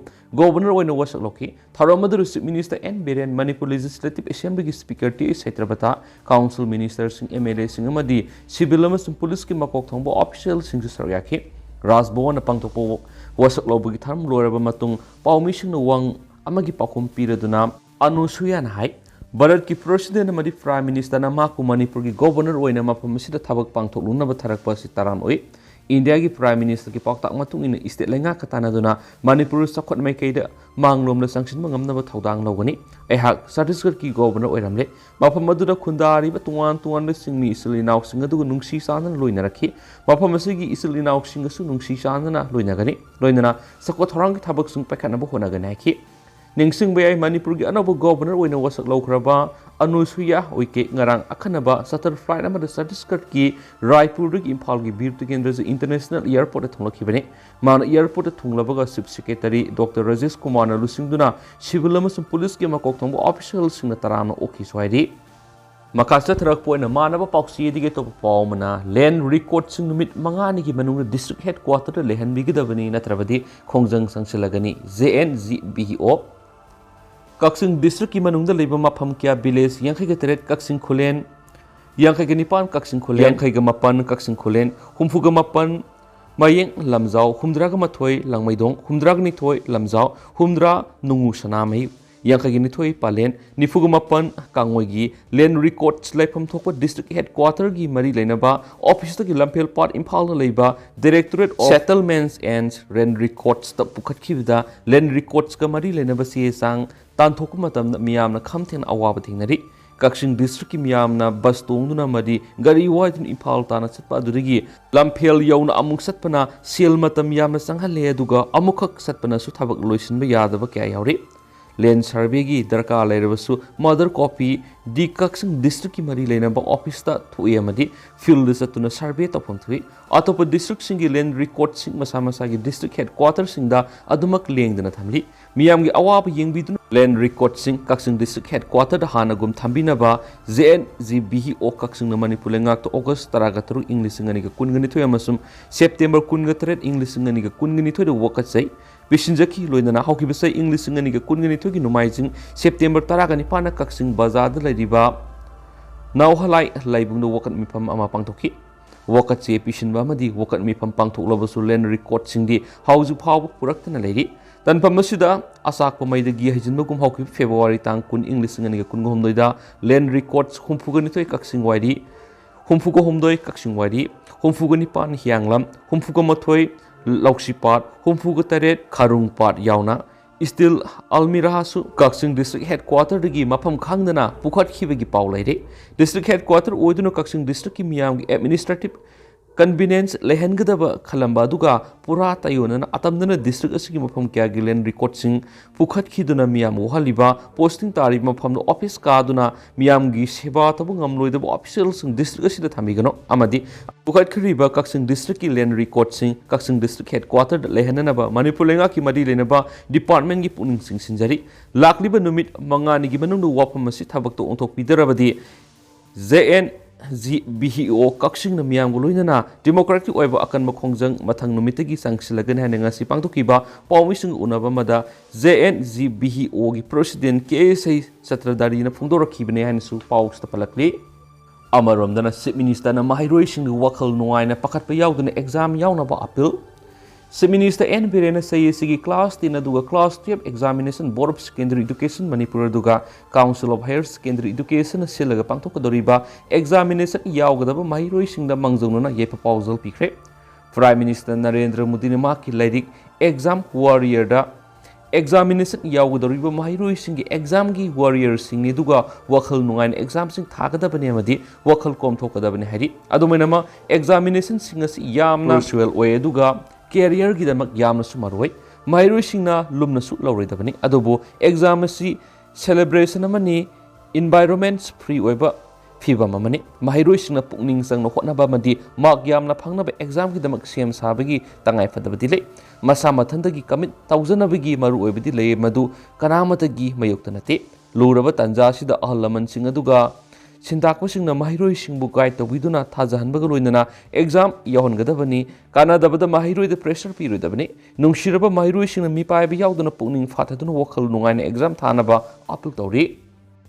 governor ꯑꯣꯏꯅ ꯋꯥꯁꯛ ꯂꯧꯈꯤ꯫ ꯊꯧꯔꯝ ꯑꯗꯨꯗ Chief Minister N Biren, Manipur Legislative Assemblyꯒꯤ Speaker T H Satyabrata, council ministerꯁꯤꯡ, MLAꯁꯤꯡ ꯑꯃꯗꯤ civil ꯑꯃꯁꯨꯡ policeꯀꯤ ꯃꯀꯣꯛ ꯊꯣꯡꯕ officialꯁꯤꯡꯁꯨ ꯁꯔꯨꯛ ꯌꯥꯈꯤ꯫ ꯔꯥꯖ ꯚꯋꯟꯅ ꯄꯥꯡꯊꯣꯛꯄ ꯋꯥꯁꯛ ꯂꯧꯕꯒꯤ ꯊꯧꯔꯝ ꯂꯣꯏꯔꯕ ꯃꯇꯨꯡ ꯄꯥꯎꯃꯤꯁꯤꯡꯅ ꯋꯥꯍꯪ ꯑꯃꯒꯤ ꯄꯥꯎꯈꯨꯝ ꯄꯤꯔꯗꯨꯅ ꯑꯅꯨꯁꯨꯌꯥꯅ ꯍꯥꯏ, ꯚꯥꯔꯠꯀꯤ president ꯑꯃꯗꯤ prime ministerꯅ ꯃꯍꯥꯛꯄꯨ ꯃꯅꯤꯄꯨꯔꯒꯤ governor ꯑꯣꯏꯅ ꯃꯐꯝ ꯑꯁꯤꯗ ꯊꯕꯛ ꯄꯥꯡꯊꯣꯛꯂꯨꯅꯕ ꯊꯥꯔꯛꯄ ꯑꯁꯤ ꯇꯔꯥꯝꯅ ꯑꯣꯛꯏ꯫ ꯏꯟꯗꯤꯌꯥꯒꯤ Prime Ministerꯒꯤ ꯄꯥꯎꯇꯥꯛ ꯃꯇꯨꯡ ꯏꯟꯅ state ꯂꯩꯉꯥꯛꯀ ꯇꯥꯟꯅꯗꯨꯅ ꯃꯅꯤꯄꯨꯔ ꯆꯥꯎꯈꯠ ꯃꯥꯏꯀꯩꯗ ꯃꯥꯡꯂꯣꯝꯗ ꯆꯪꯁꯤꯟꯕ ꯉꯝꯅꯕ ꯊꯧꯗꯥꯡ ꯂꯧꯒꯅꯤ꯫ ꯑꯩꯍꯥꯛ ꯆꯇꯤꯁꯒꯔꯒꯤ Governor ꯑꯣꯏꯔꯝꯂꯦ꯫ ꯃꯐꯝ ꯑꯗꯨꯗ ꯈꯨꯟꯗꯥꯔꯤꯕ ꯇꯣꯉꯥꯟ ꯇꯣꯉꯥꯟꯕ ꯆꯤꯡꯃꯤ ꯏꯆꯤꯜ ꯏꯅꯥꯎꯁꯤꯡ ꯑꯗꯨꯒ ꯅꯨꯡꯁꯤ ꯆꯥꯟꯅꯅ ꯂꯣꯏꯅꯔꯛꯈꯤ꯫ ꯃꯐꯝ ꯑꯁꯤꯒꯤ ꯏꯆꯤꯜ ꯏꯅꯥꯎꯁꯤꯡꯒꯁꯨ ꯅꯨꯡꯁꯤ ꯆꯥꯟꯅꯅ ꯂꯣꯏꯅꯒꯅꯤ꯫ ꯂꯣꯏꯅꯅ ꯆꯥꯎꯈꯠ ꯊꯧꯔꯥꯡꯒꯤ ꯊꯕꯛꯁꯤꯡ ꯄꯥꯏꯈꯠꯅꯕ ꯍꯣꯠꯅꯒꯅꯤ ꯍꯥꯏꯈꯤ꯫ ꯅꯤꯡꯁꯤꯡꯕ ꯌꯥꯏ, ꯃꯅꯤꯄꯨꯔꯒꯤ ꯑꯅꯧꯕ Governor ꯑꯣꯏꯅ ꯋꯥꯁꯛ ꯂꯧꯈ꯭ꯔꯕ ꯑꯅꯨꯁꯨꯌꯥ ꯎꯏꯀꯦ ꯉꯔꯥꯡ ꯑꯈꯟꯅꯕ charter flight ꯑꯃꯗ ꯆꯇꯤꯁꯒꯔꯒꯤ ꯔꯥꯏꯄꯨꯔꯗꯒꯤ ꯏꯝꯐꯥꯜꯒꯤ ꯕꯤꯔ ꯇꯤꯀꯦꯟꯗ꯭ꯔꯖꯤ International Airportꯇ ꯊꯨꯡꯂꯛꯈꯤꯕꯅꯤ꯫ ꯃꯥꯅ airportꯇ ꯊꯨꯡꯂꯕꯒ Chief Secretary Doctor ꯔꯥꯖꯦꯁ ꯀꯨꯃꯥꯔꯅ ꯂꯨꯆꯤꯡꯗꯨꯅ civil ꯑꯃꯁꯨꯡ policeꯀꯤ ꯃꯀꯣꯛ ꯊꯣꯡꯕ officialꯁꯤꯡꯅ ꯇꯔꯥꯝꯅ ꯑꯣꯛꯈꯤꯁꯨ ꯍꯥꯏꯔꯤ꯫ ꯃꯈꯥ ꯆꯠꯊꯔꯛꯄ ꯑꯣꯏꯅ ꯃꯥꯟꯅꯕ ꯄꯥꯎꯆꯦꯗꯒꯤ ꯑꯇꯣꯞꯄ ꯄꯥꯎ ꯑꯃꯅ, land recordꯁꯤꯡ ꯅꯨꯃꯤꯠ ꯃꯉꯥꯅꯤꯒꯤ ꯃꯅꯨꯡꯗ district headquarterꯗ ꯂꯩꯍꯟꯕꯤꯒꯗꯕꯅꯤ, ꯅꯠꯇ꯭ꯔꯕꯗꯤ ꯈꯣꯡꯖꯪ ꯆꯪꯁꯤꯜꯂꯒꯅꯤ, J N G B E O꯫ ꯀꯛꯆꯤꯡ districtꯀꯤ ꯃꯅꯨꯡꯗ ꯂꯩꯕ ꯃꯐꯝ ꯀꯌꯥ, village ꯌꯥꯡꯈꯩꯒ ꯇꯔꯦꯠ ꯀꯛꯆꯤꯡ ꯈꯨꯂꯦꯟ, ꯌꯥꯡꯈꯩꯒ ꯅꯤꯄꯥꯟ ꯀꯛꯆꯤꯡ ꯈꯨꯂꯦꯟ, ꯌꯥꯡꯈꯩꯒ ꯃꯥꯄꯟ ꯀꯛꯆꯤꯡ ꯈꯨꯂꯦꯟ, ꯍꯨꯝꯐꯨꯒ ꯃꯥꯄꯟ ꯃꯌꯦꯡ ꯂꯝꯖꯥꯎ, ꯍꯨꯝꯗ꯭ꯔꯥꯒ ꯃꯥꯊꯣꯏ ꯂꯥꯡꯃꯩꯗꯣꯡ, ꯍꯨꯝꯗ꯭ꯔꯥꯒ ꯅꯤꯊꯣꯏ ꯂꯝꯖꯥꯎ, ꯍꯨꯝꯗ꯭ꯔꯥ ꯅꯨꯡꯉꯨ ꯁꯅꯥꯃꯍꯤ, ꯌꯥꯡꯈꯩꯒ ꯅꯤꯊꯣꯏ ꯄꯥꯂꯦꯟ, ꯅꯤꯐꯨꯒ ꯃꯥꯄꯟ ꯀꯥꯡꯉꯣꯏꯒꯤ land records ꯂꯩꯐꯝ ꯊꯣꯛꯄ district headquarterꯒꯤ ꯃꯔꯤ ꯂꯩꯅꯕ officeꯇꯒꯤ ꯂꯝꯐꯦꯜ ꯄꯥꯠ ꯏꯝꯐꯥꯜꯗ ꯂꯩꯕ Directorate of Settlements and Land Recordsꯇ ꯄꯨꯈꯠꯈꯤꯕꯗ land recordsꯀ ꯃꯔꯤ ꯂꯩꯅꯕ ꯆꯦ ꯆꯥꯡ ꯇꯥꯟꯊꯣꯛꯄ ꯃꯇꯝꯗ ꯃꯤꯌꯥꯝꯅ ꯈꯝ ꯊꯦꯡꯅ ꯑꯋꯥꯕ ꯊꯦꯡꯅꯔꯤ꯫ ꯀꯛꯆꯤꯡ districtꯀꯤ ꯃꯤꯌꯥꯝꯅ bus ꯇꯣꯡꯗꯨꯅ ꯑꯃꯗꯤ ꯒꯥꯔꯤ ꯋꯥꯏꯗꯨꯅ ꯏꯝꯐꯥꯜ ꯇꯥꯟꯅ ꯆꯠꯄ ꯑꯗꯨꯗꯒꯤ ꯂꯝꯐꯦꯜ ꯌꯧꯅ ꯑꯃꯨꯛ ꯆꯠꯄꯅ ꯁꯦꯜ ꯃꯇꯝ ꯌꯥꯝꯅ ꯆꯪꯍꯜꯂꯦ, ꯑꯗꯨꯒ ꯑꯃꯨꯛꯈꯛ ꯆꯠꯄꯅꯁꯨ ꯊꯕꯛ ꯂꯣꯏꯁꯤꯟꯕ ꯌꯥꯗꯕ ꯀꯌꯥ ꯌꯥꯎꯔꯤ꯫ Land surveyꯒꯤ ꯗꯔꯀꯥꯔ ꯂꯩꯔꯕꯁꯨ mother copyꯗꯤ ꯀꯛꯆꯤꯡ districtꯀꯤ ꯃꯔꯤ ꯂꯩꯅꯕ officeꯇ ꯊꯣꯛꯏ ꯑꯃꯗꯤ fieldꯗ ꯆꯠꯇꯨꯅ survey ꯇꯧꯐꯝ ꯊꯣꯛꯏ꯫ ꯑꯇꯣꯞꯄ districtꯁꯤꯡꯒꯤ land recordꯁꯤꯡ ꯃꯁꯥ ꯃꯁꯥꯒꯤ district headquarterꯁꯤꯡꯗ ꯑꯗꯨꯃꯛ ꯂꯦꯡꯗꯅ ꯊꯝꯂꯤ꯫ ꯃꯤꯌꯥꯝꯒꯤ ꯑꯋꯥꯕ ꯌꯦꯡꯕꯤꯗꯨꯅ land recordꯁꯤꯡ ꯀꯛꯆꯤꯡ district headquarterꯗ ꯍꯥꯟꯅꯒꯨꯝ ꯊꯝꯕꯤꯅꯕ J N G B E O ꯀꯛꯆꯤꯡꯅ Manipur ꯂꯩꯉꯥꯛꯇ August ꯇꯔꯥꯒ ꯇꯔꯨꯛ, ꯏꯪ ꯂꯤꯁꯤꯡ ꯑꯅꯤꯒ ꯀꯨꯟꯒ ꯅꯤꯊꯣꯏ ꯑꯃꯁꯨꯡ September ꯀꯨꯟꯒ ꯇꯔꯦꯠ, ꯏꯪ ꯂꯤꯁꯤꯡ ꯑꯅꯤꯒ ꯀꯨꯟꯒ ꯅꯤꯊꯣꯏꯗ ꯋꯥꯀꯠꯆꯩ꯫ ꯄꯤꯁꯤꯟꯖꯈꯤ꯫ ꯂꯣꯏꯅꯅ ꯍꯧꯈꯤꯕ ꯆꯍꯤ ꯏꯪ ꯂꯤꯁꯤꯡ ꯑꯅꯤꯒ ꯀꯨꯟꯒ ꯅꯤꯊꯣꯏꯒꯤ ꯅꯣꯡꯃꯥꯏꯖꯤꯡ September ꯇꯔꯥꯒ ꯅꯤꯄꯥꯟꯗ ꯀꯛꯆꯤꯡ ꯕꯖꯥꯔꯗ ꯂꯩꯔꯤꯕ ꯅꯥꯎꯍꯂꯥꯏ ꯂꯥꯏꯕꯨꯡꯗ ꯋꯥꯀꯠ ꯃꯤꯐꯝ ꯑꯃ ꯄꯥꯡꯊꯣꯛꯈꯤ꯫ ꯋꯥꯀꯠ ꯆꯦ ꯄꯤꯁꯤꯟꯕ ꯑꯃꯗꯤ ꯋꯥꯀꯠ ꯃꯤꯐꯝ ꯄꯥꯡꯊꯣꯛꯂꯕꯁꯨ land recordꯁꯤꯡꯗꯤ ꯍꯧꯖꯤꯛ ꯐꯥꯎꯕ ꯄꯨꯔꯛꯇꯅ ꯂꯩꯔꯤ꯫ ꯇꯥꯟꯐꯝ ꯑꯁꯤꯗ ꯑꯆꯥꯛꯄ ꯃꯩꯗꯒꯤ ꯍꯩꯖꯤꯟꯕꯒꯨꯝ ꯍꯧꯈꯤꯕ February ꯇꯥꯡ ꯀꯨꯟ, ꯏꯪ ꯂꯤꯁꯤꯡ ꯑꯅꯤꯒ ꯀꯨꯟꯒ ꯍꯨꯝꯗꯣꯏꯗ land records ꯍꯨꯝꯐꯨꯒ ꯅꯤꯊꯣꯏ ꯀꯛꯆꯤꯡ ꯋꯥꯏꯔꯤ ꯍꯨꯝꯐꯨꯒ ꯍꯨꯝꯗꯣꯏ ꯀꯛꯆꯤꯡ ꯋꯥꯏꯔꯤ, ꯍꯨꯝꯐꯨꯒ ꯅꯤꯄꯥꯟ ꯍꯤꯌꯥꯡꯂꯝ, ꯍꯨꯝꯐꯨꯒ ꯃꯥꯊꯣꯏ ꯂꯧꯁꯤꯄꯥꯠ, ꯍꯨꯝꯐꯨꯒ ꯇꯔꯦꯠ ꯈꯥꯔꯨꯡꯄꯥꯠ ꯌꯥꯎꯅ steel almirahꯁꯨ ꯀꯛꯆꯤꯡ district headquarterꯗꯒꯤ ꯃꯐꯝ ꯈꯪꯗꯅ ꯄꯨꯈꯠꯈꯤꯕꯒꯤ ꯄꯥꯎ ꯂꯩꯔꯦ꯫ District headquarter ꯑꯣꯏꯗꯨꯅ ꯀꯛꯆꯤꯡ districtꯀꯤ ꯃꯤꯌꯥꯝꯒꯤ administrative convenience ꯂꯩꯍꯟꯒꯗꯕ ꯈꯜꯂꯝꯕ ꯑꯗꯨꯒ ꯄꯨꯔꯥ ꯇꯥꯏꯑꯣꯟꯅꯅ ꯑꯇꯝꯅꯅ district ꯑꯁꯤꯒꯤ ꯃꯐꯝ ꯀꯌꯥꯒꯤ land recordꯁꯤꯡ ꯄꯨꯈꯠꯈꯤꯗꯨꯅ ꯃꯤꯌꯥꯝ ꯋꯥꯍꯜꯂꯤꯕ, posting ꯇꯥꯔꯤꯕ ꯃꯐꯝꯗ office ꯀꯥꯗꯨꯅ ꯃꯤꯌꯥꯝꯒꯤ ꯁꯦꯕꯥ ꯇꯧꯕ ꯉꯝꯂꯣꯏꯗꯕ officialꯁꯤꯡ district ꯑꯁꯤꯗ ꯊꯝꯕꯤꯒꯅꯨ ꯑꯃꯗꯤ ꯄꯨꯈꯠꯈꯤꯔꯤꯕ ꯀꯛꯆꯤꯡ districtꯀꯤ land recordꯁꯤꯡ ꯀꯛꯆꯤꯡ district headquarterꯗ ꯂꯩꯍꯟꯅꯅꯕ ꯃꯅꯤꯄꯨꯔ ꯂꯩꯉꯥꯛꯀꯤ ꯃꯔꯤ ꯂꯩꯅꯕ departmentꯀꯤ ꯄꯨꯛꯅꯤꯡ ꯆꯤꯡꯁꯤꯟꯖꯔꯤ꯫ ꯂꯥꯛꯂꯤꯕ ꯅꯨꯃꯤꯠ ꯃꯉꯥꯅꯤꯒꯤ ꯃꯅꯨꯡꯗ ꯋꯥꯐꯝ ꯑꯁꯤ ꯊꯕꯛꯇ ꯑꯣꯟꯊꯣꯛꯄꯤꯗꯔꯕꯗꯤ J N G B E O ꯀꯛꯆꯤꯡꯅ ꯃꯤꯌꯥꯝꯒ ꯂꯣꯏꯅꯅ democratic ꯑꯣꯏꯕ ꯑꯀꯟꯕ ꯈꯣꯡꯖꯪ ꯃꯊꯪ ꯅꯨꯃꯤꯠꯇꯒꯤ ꯆꯪꯁꯤꯜꯂꯒꯅꯤ ꯍꯥꯏꯅ ꯉꯁꯤ ꯄꯥꯡꯊꯣꯛꯈꯤꯕ ꯄꯥꯎꯃꯤꯁꯤꯡꯒ ꯎꯅꯕ ꯑꯃꯗ J N G B E Oꯒꯤ president K S I ꯆꯇ꯭ꯔꯙꯥꯔꯤꯅ ꯐꯣꯡꯗꯣꯔꯛꯈꯤꯕꯅꯤ ꯍꯥꯏꯅꯁꯨ ꯄꯥꯎꯁꯤꯗ ꯄꯜꯂꯛꯂꯤ꯫ ꯑꯃꯔꯣꯝꯗꯅ Chief Ministerꯅ ꯃꯍꯩꯔꯣꯏꯁꯤꯡꯒꯤ ꯋꯥꯈꯜ ꯅꯨꯡꯉꯥꯏꯅ ꯄꯥꯈꯠꯄ ꯌꯥꯎꯗꯅ exam ꯌꯥꯎꯅꯕ appeal꯫ Chief Minister N ꯕꯤꯔꯦꯟꯅ ꯆꯍꯤ ꯑꯁꯤꯒꯤ class ten ꯑꯗꯨꯒ class twelve examination Board of Secondary Education Manipur ꯑꯗꯨꯒ Council of Higher Secondary Educationꯅ ꯁꯤꯜꯂꯒ ꯄꯥꯡꯊꯣꯛꯀꯗꯧꯔꯤꯕ examination ꯌꯥꯎꯒꯗꯕ ꯃꯍꯩꯔꯣꯏꯁꯤꯡꯗ ꯃꯥꯡꯖꯧꯅꯅ ꯌꯥꯏꯐ ꯄꯥꯎꯖꯦꯜ ꯄꯤꯈ꯭ꯔꯦ꯫ Prime Minister ꯅꯔꯦꯟꯗ꯭ꯔ ꯃꯣꯗꯤꯅ ꯃꯍꯥꯛꯀꯤ ꯂꯥꯏꯔꯤꯛ Exam Warriorꯗ examination ꯌꯥꯎꯒꯗꯧꯔꯤꯕ ꯃꯍꯩꯔꯣꯏꯁꯤꯡꯒꯤ examꯒꯤ warriorꯁꯤꯡꯅꯤ, ꯑꯗꯨꯒ ꯋꯥꯈꯜ ꯅꯨꯡꯉꯥꯏꯅ examꯁꯤꯡ ꯊꯥꯒꯗꯕꯅꯤ ꯑꯃꯗꯤ ꯋꯥꯈꯜ ꯀꯣꯝꯊꯣꯛꯀꯗꯕꯅꯤ ꯍꯥꯏꯔꯤ꯫ ꯑꯗꯨꯃꯥꯏꯅꯃꯛ examinationꯁꯤꯡ ꯑꯁꯤ ꯌꯥꯝꯅ crucial ꯑꯣꯏ, ꯑꯗꯨꯒ careerꯒꯤꯗꯃꯛ ꯌꯥꯝꯅꯁꯨ ꯃꯔꯨꯑꯣꯏ꯫ ꯃꯍꯩꯔꯣꯏꯁꯤꯡꯅ ꯂꯨꯝꯅꯁꯨ ꯂꯧꯔꯣꯏꯗꯕꯅꯤ, ꯑꯗꯨꯕꯨ exam ꯑꯁꯤ celebration ꯑꯃꯅꯤ, environment free ꯑꯣꯏꯕ ꯐꯤꯕꯝ ꯑꯃꯅꯤ꯫ ꯃꯍꯩꯔꯣꯏꯁꯤꯡꯅ ꯄꯨꯛꯅꯤꯡ ꯆꯪꯅ ꯍꯣꯠꯅꯕ ꯑꯃꯗꯤ mark ꯌꯥꯝꯅ ꯐꯪꯅꯕ examꯒꯤꯗꯃꯛ ꯁꯦꯝ ꯁꯥꯕꯒꯤ ꯇꯉꯥꯏꯐꯗꯕꯗꯤ ꯂꯩ꯫ ꯃꯁꯥ ꯃꯊꯟꯇꯒꯤ commit ꯇꯧꯖꯅꯕꯒꯤ ꯃꯔꯨꯑꯣꯏꯕꯗꯤ ꯂꯩ, ꯃꯗꯨ ꯀꯅꯥꯃꯇꯒꯤ ꯃꯥꯌꯣꯛꯇ ꯅꯠꯇꯦ꯫ ꯂꯨꯔꯕ ꯇꯥꯟꯖꯥ ꯑꯁꯤꯗ ꯑꯍꯜ ꯂꯃꯟꯁꯤꯡ ꯑꯗꯨꯒ ꯁꯤꯟꯇꯥꯛꯄꯁꯤꯡꯅ ꯃꯍꯩꯔꯣꯏꯁꯤꯡꯕꯨ guide ꯇꯧꯕꯤꯗꯨꯅ ꯊꯥꯖꯍꯟꯕꯒ ꯂꯣꯏꯅꯅ exam ꯌꯥꯎꯍꯟꯒꯗꯕꯅꯤ꯫ ꯀꯥꯟꯅꯗꯕꯗ ꯃꯍꯩꯔꯣꯏꯗ pressure ꯄꯤꯔꯣꯏꯗꯕꯅꯤ꯫ ꯅꯨꯡꯁꯤꯔꯕ ꯃꯍꯩꯔꯣꯏꯁꯤꯡꯅ ꯃꯤꯄꯥꯏꯕ ꯌꯥꯎꯗꯅ ꯄꯨꯛꯅꯤꯡ ꯐꯥꯊꯗꯨꯅ ꯋꯥꯈꯜ ꯅꯨꯡꯉꯥꯏꯅ exam ꯊꯥꯅꯕ appeal ꯇꯧꯔꯤ꯫